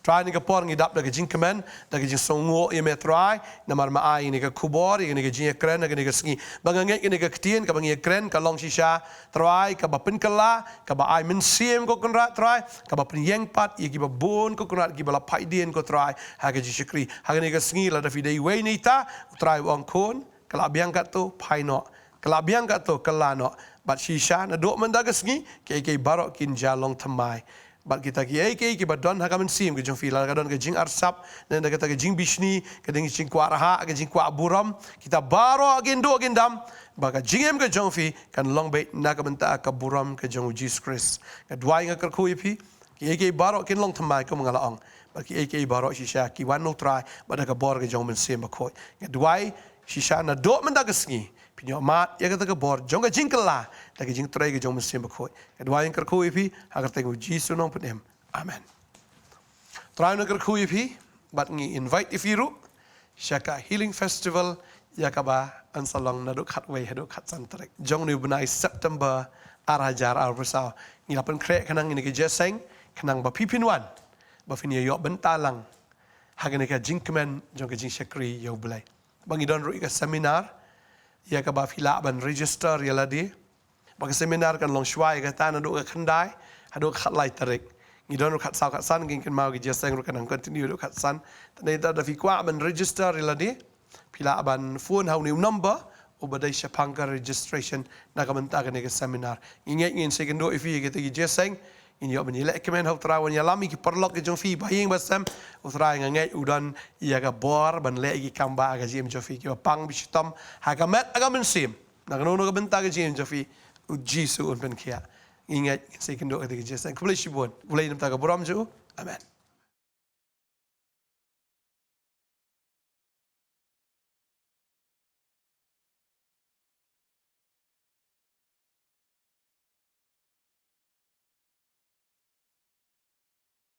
Trai, kane ka por ngi dap da ka jingkmen, da ka jingsngewnguh ïa me Trai, namar me ai ïa kane ka khubor, ïa kane ka jingïakren ha kane ka sngi. Ba nga ngeit kane ka ktien kaba ngi ïakren ka long shisha Trai, kaba pynkylla, kaba ai mynsiem ko Kynrad Trai, kaba pynïeng pat ïa kiba bun ko Kynrad, kiba la phai dien ko Trai ha ka jingshakri. Ha kane ka sngi lada phi dei iwei na kita, Trai, u ong khun, ka la biang katto, phai noh. Ka la biang katto, kylla noh. Bad shisha naduh mynta ka sngi, kiei kiei baroh kin jia long thymmai. Bad kita kiei kiei kiba don ha ka mynsiem ka jong phi, lada ka don ka jingarsap, ne da kata ka jingbishni, ka dei ka jingkwah rahak, ka jingkwah burom, kita baroh kin duh kin dam, ba ka jingim ka jong phi kan long beit na ka bynta ka burom ka jong U Jisu Khrist. Nga duwai, nga kyrkhu ïa phi, kiei kiei baroh kin long thymmai kum nga la ong. Bad kiei kiei baroh shisha ki wan na U Trai bad da ka bor ka jong U Mynsiem Bakhuid. Nga duwai shisha naduh mynta ka sngi phin ïoh mad ïa kata ka bor jong ka jingkylla da ka jingtrei ka jong U Mynsiem Bakhuid. Nga duwai, nga kyrkhu ïa phi ha ka kyrteng U Jisu Nongpynim. Amen. Trai un kyrkhu ïa phi bad ngi invite ïa phi ruh sha ka Healing Festival ïa kaba yn sa long naduh khatwei haduh khatsan tarik jong une u bnai September ar hajar arphew saw. Ngi la pynkhreh khnang ïa kane ka jingïaseng khnang ba phi phin wan, ba phin ïa ïoh bynta lang ha kane ka jingkmen jong ka jingshakri ïa U Blei. Ba ngi don ruh ïa ka seminar ïa kaba phi lah ban register ïa lade. Ba ka seminar kan long shuwa ïa kata naduh ka khyndai haduh ka khatlai tarik. Ngi don ruh khatsaw khatsan, ngin kynmaw ka jingïaseng ruh kan nang continue haduh khatsan. Te nangta lada phi kwah ban register ïa lade, phi lah ban phone ha une u number uba dei shaphang ka registration na ka bynta kane ka seminar. Ngi ngeit ngin sa ïakynduh ïa phi ïa kata ka jingïaseng. Ngin ïoh ban ïalehkmen ha U Trai, wan ïalam ïa ki paralok ka jong phi ba ïing ba sem. U Trai, nga ngeit u don ïa ka bor ban leh ïa ki kam ba ha ka jingim jong phi, kiba pang ba shitom ha ka met ha ka mynsiem. Na kano kano ka bynta ka jingim jong phi, U Jisu un pynkhiah. Ngi ngeit ngin sa ïakynduh ïa kata ka jingïaseng. Khublei shibun. Khublei na ka bynta ka burom jong U. Amen.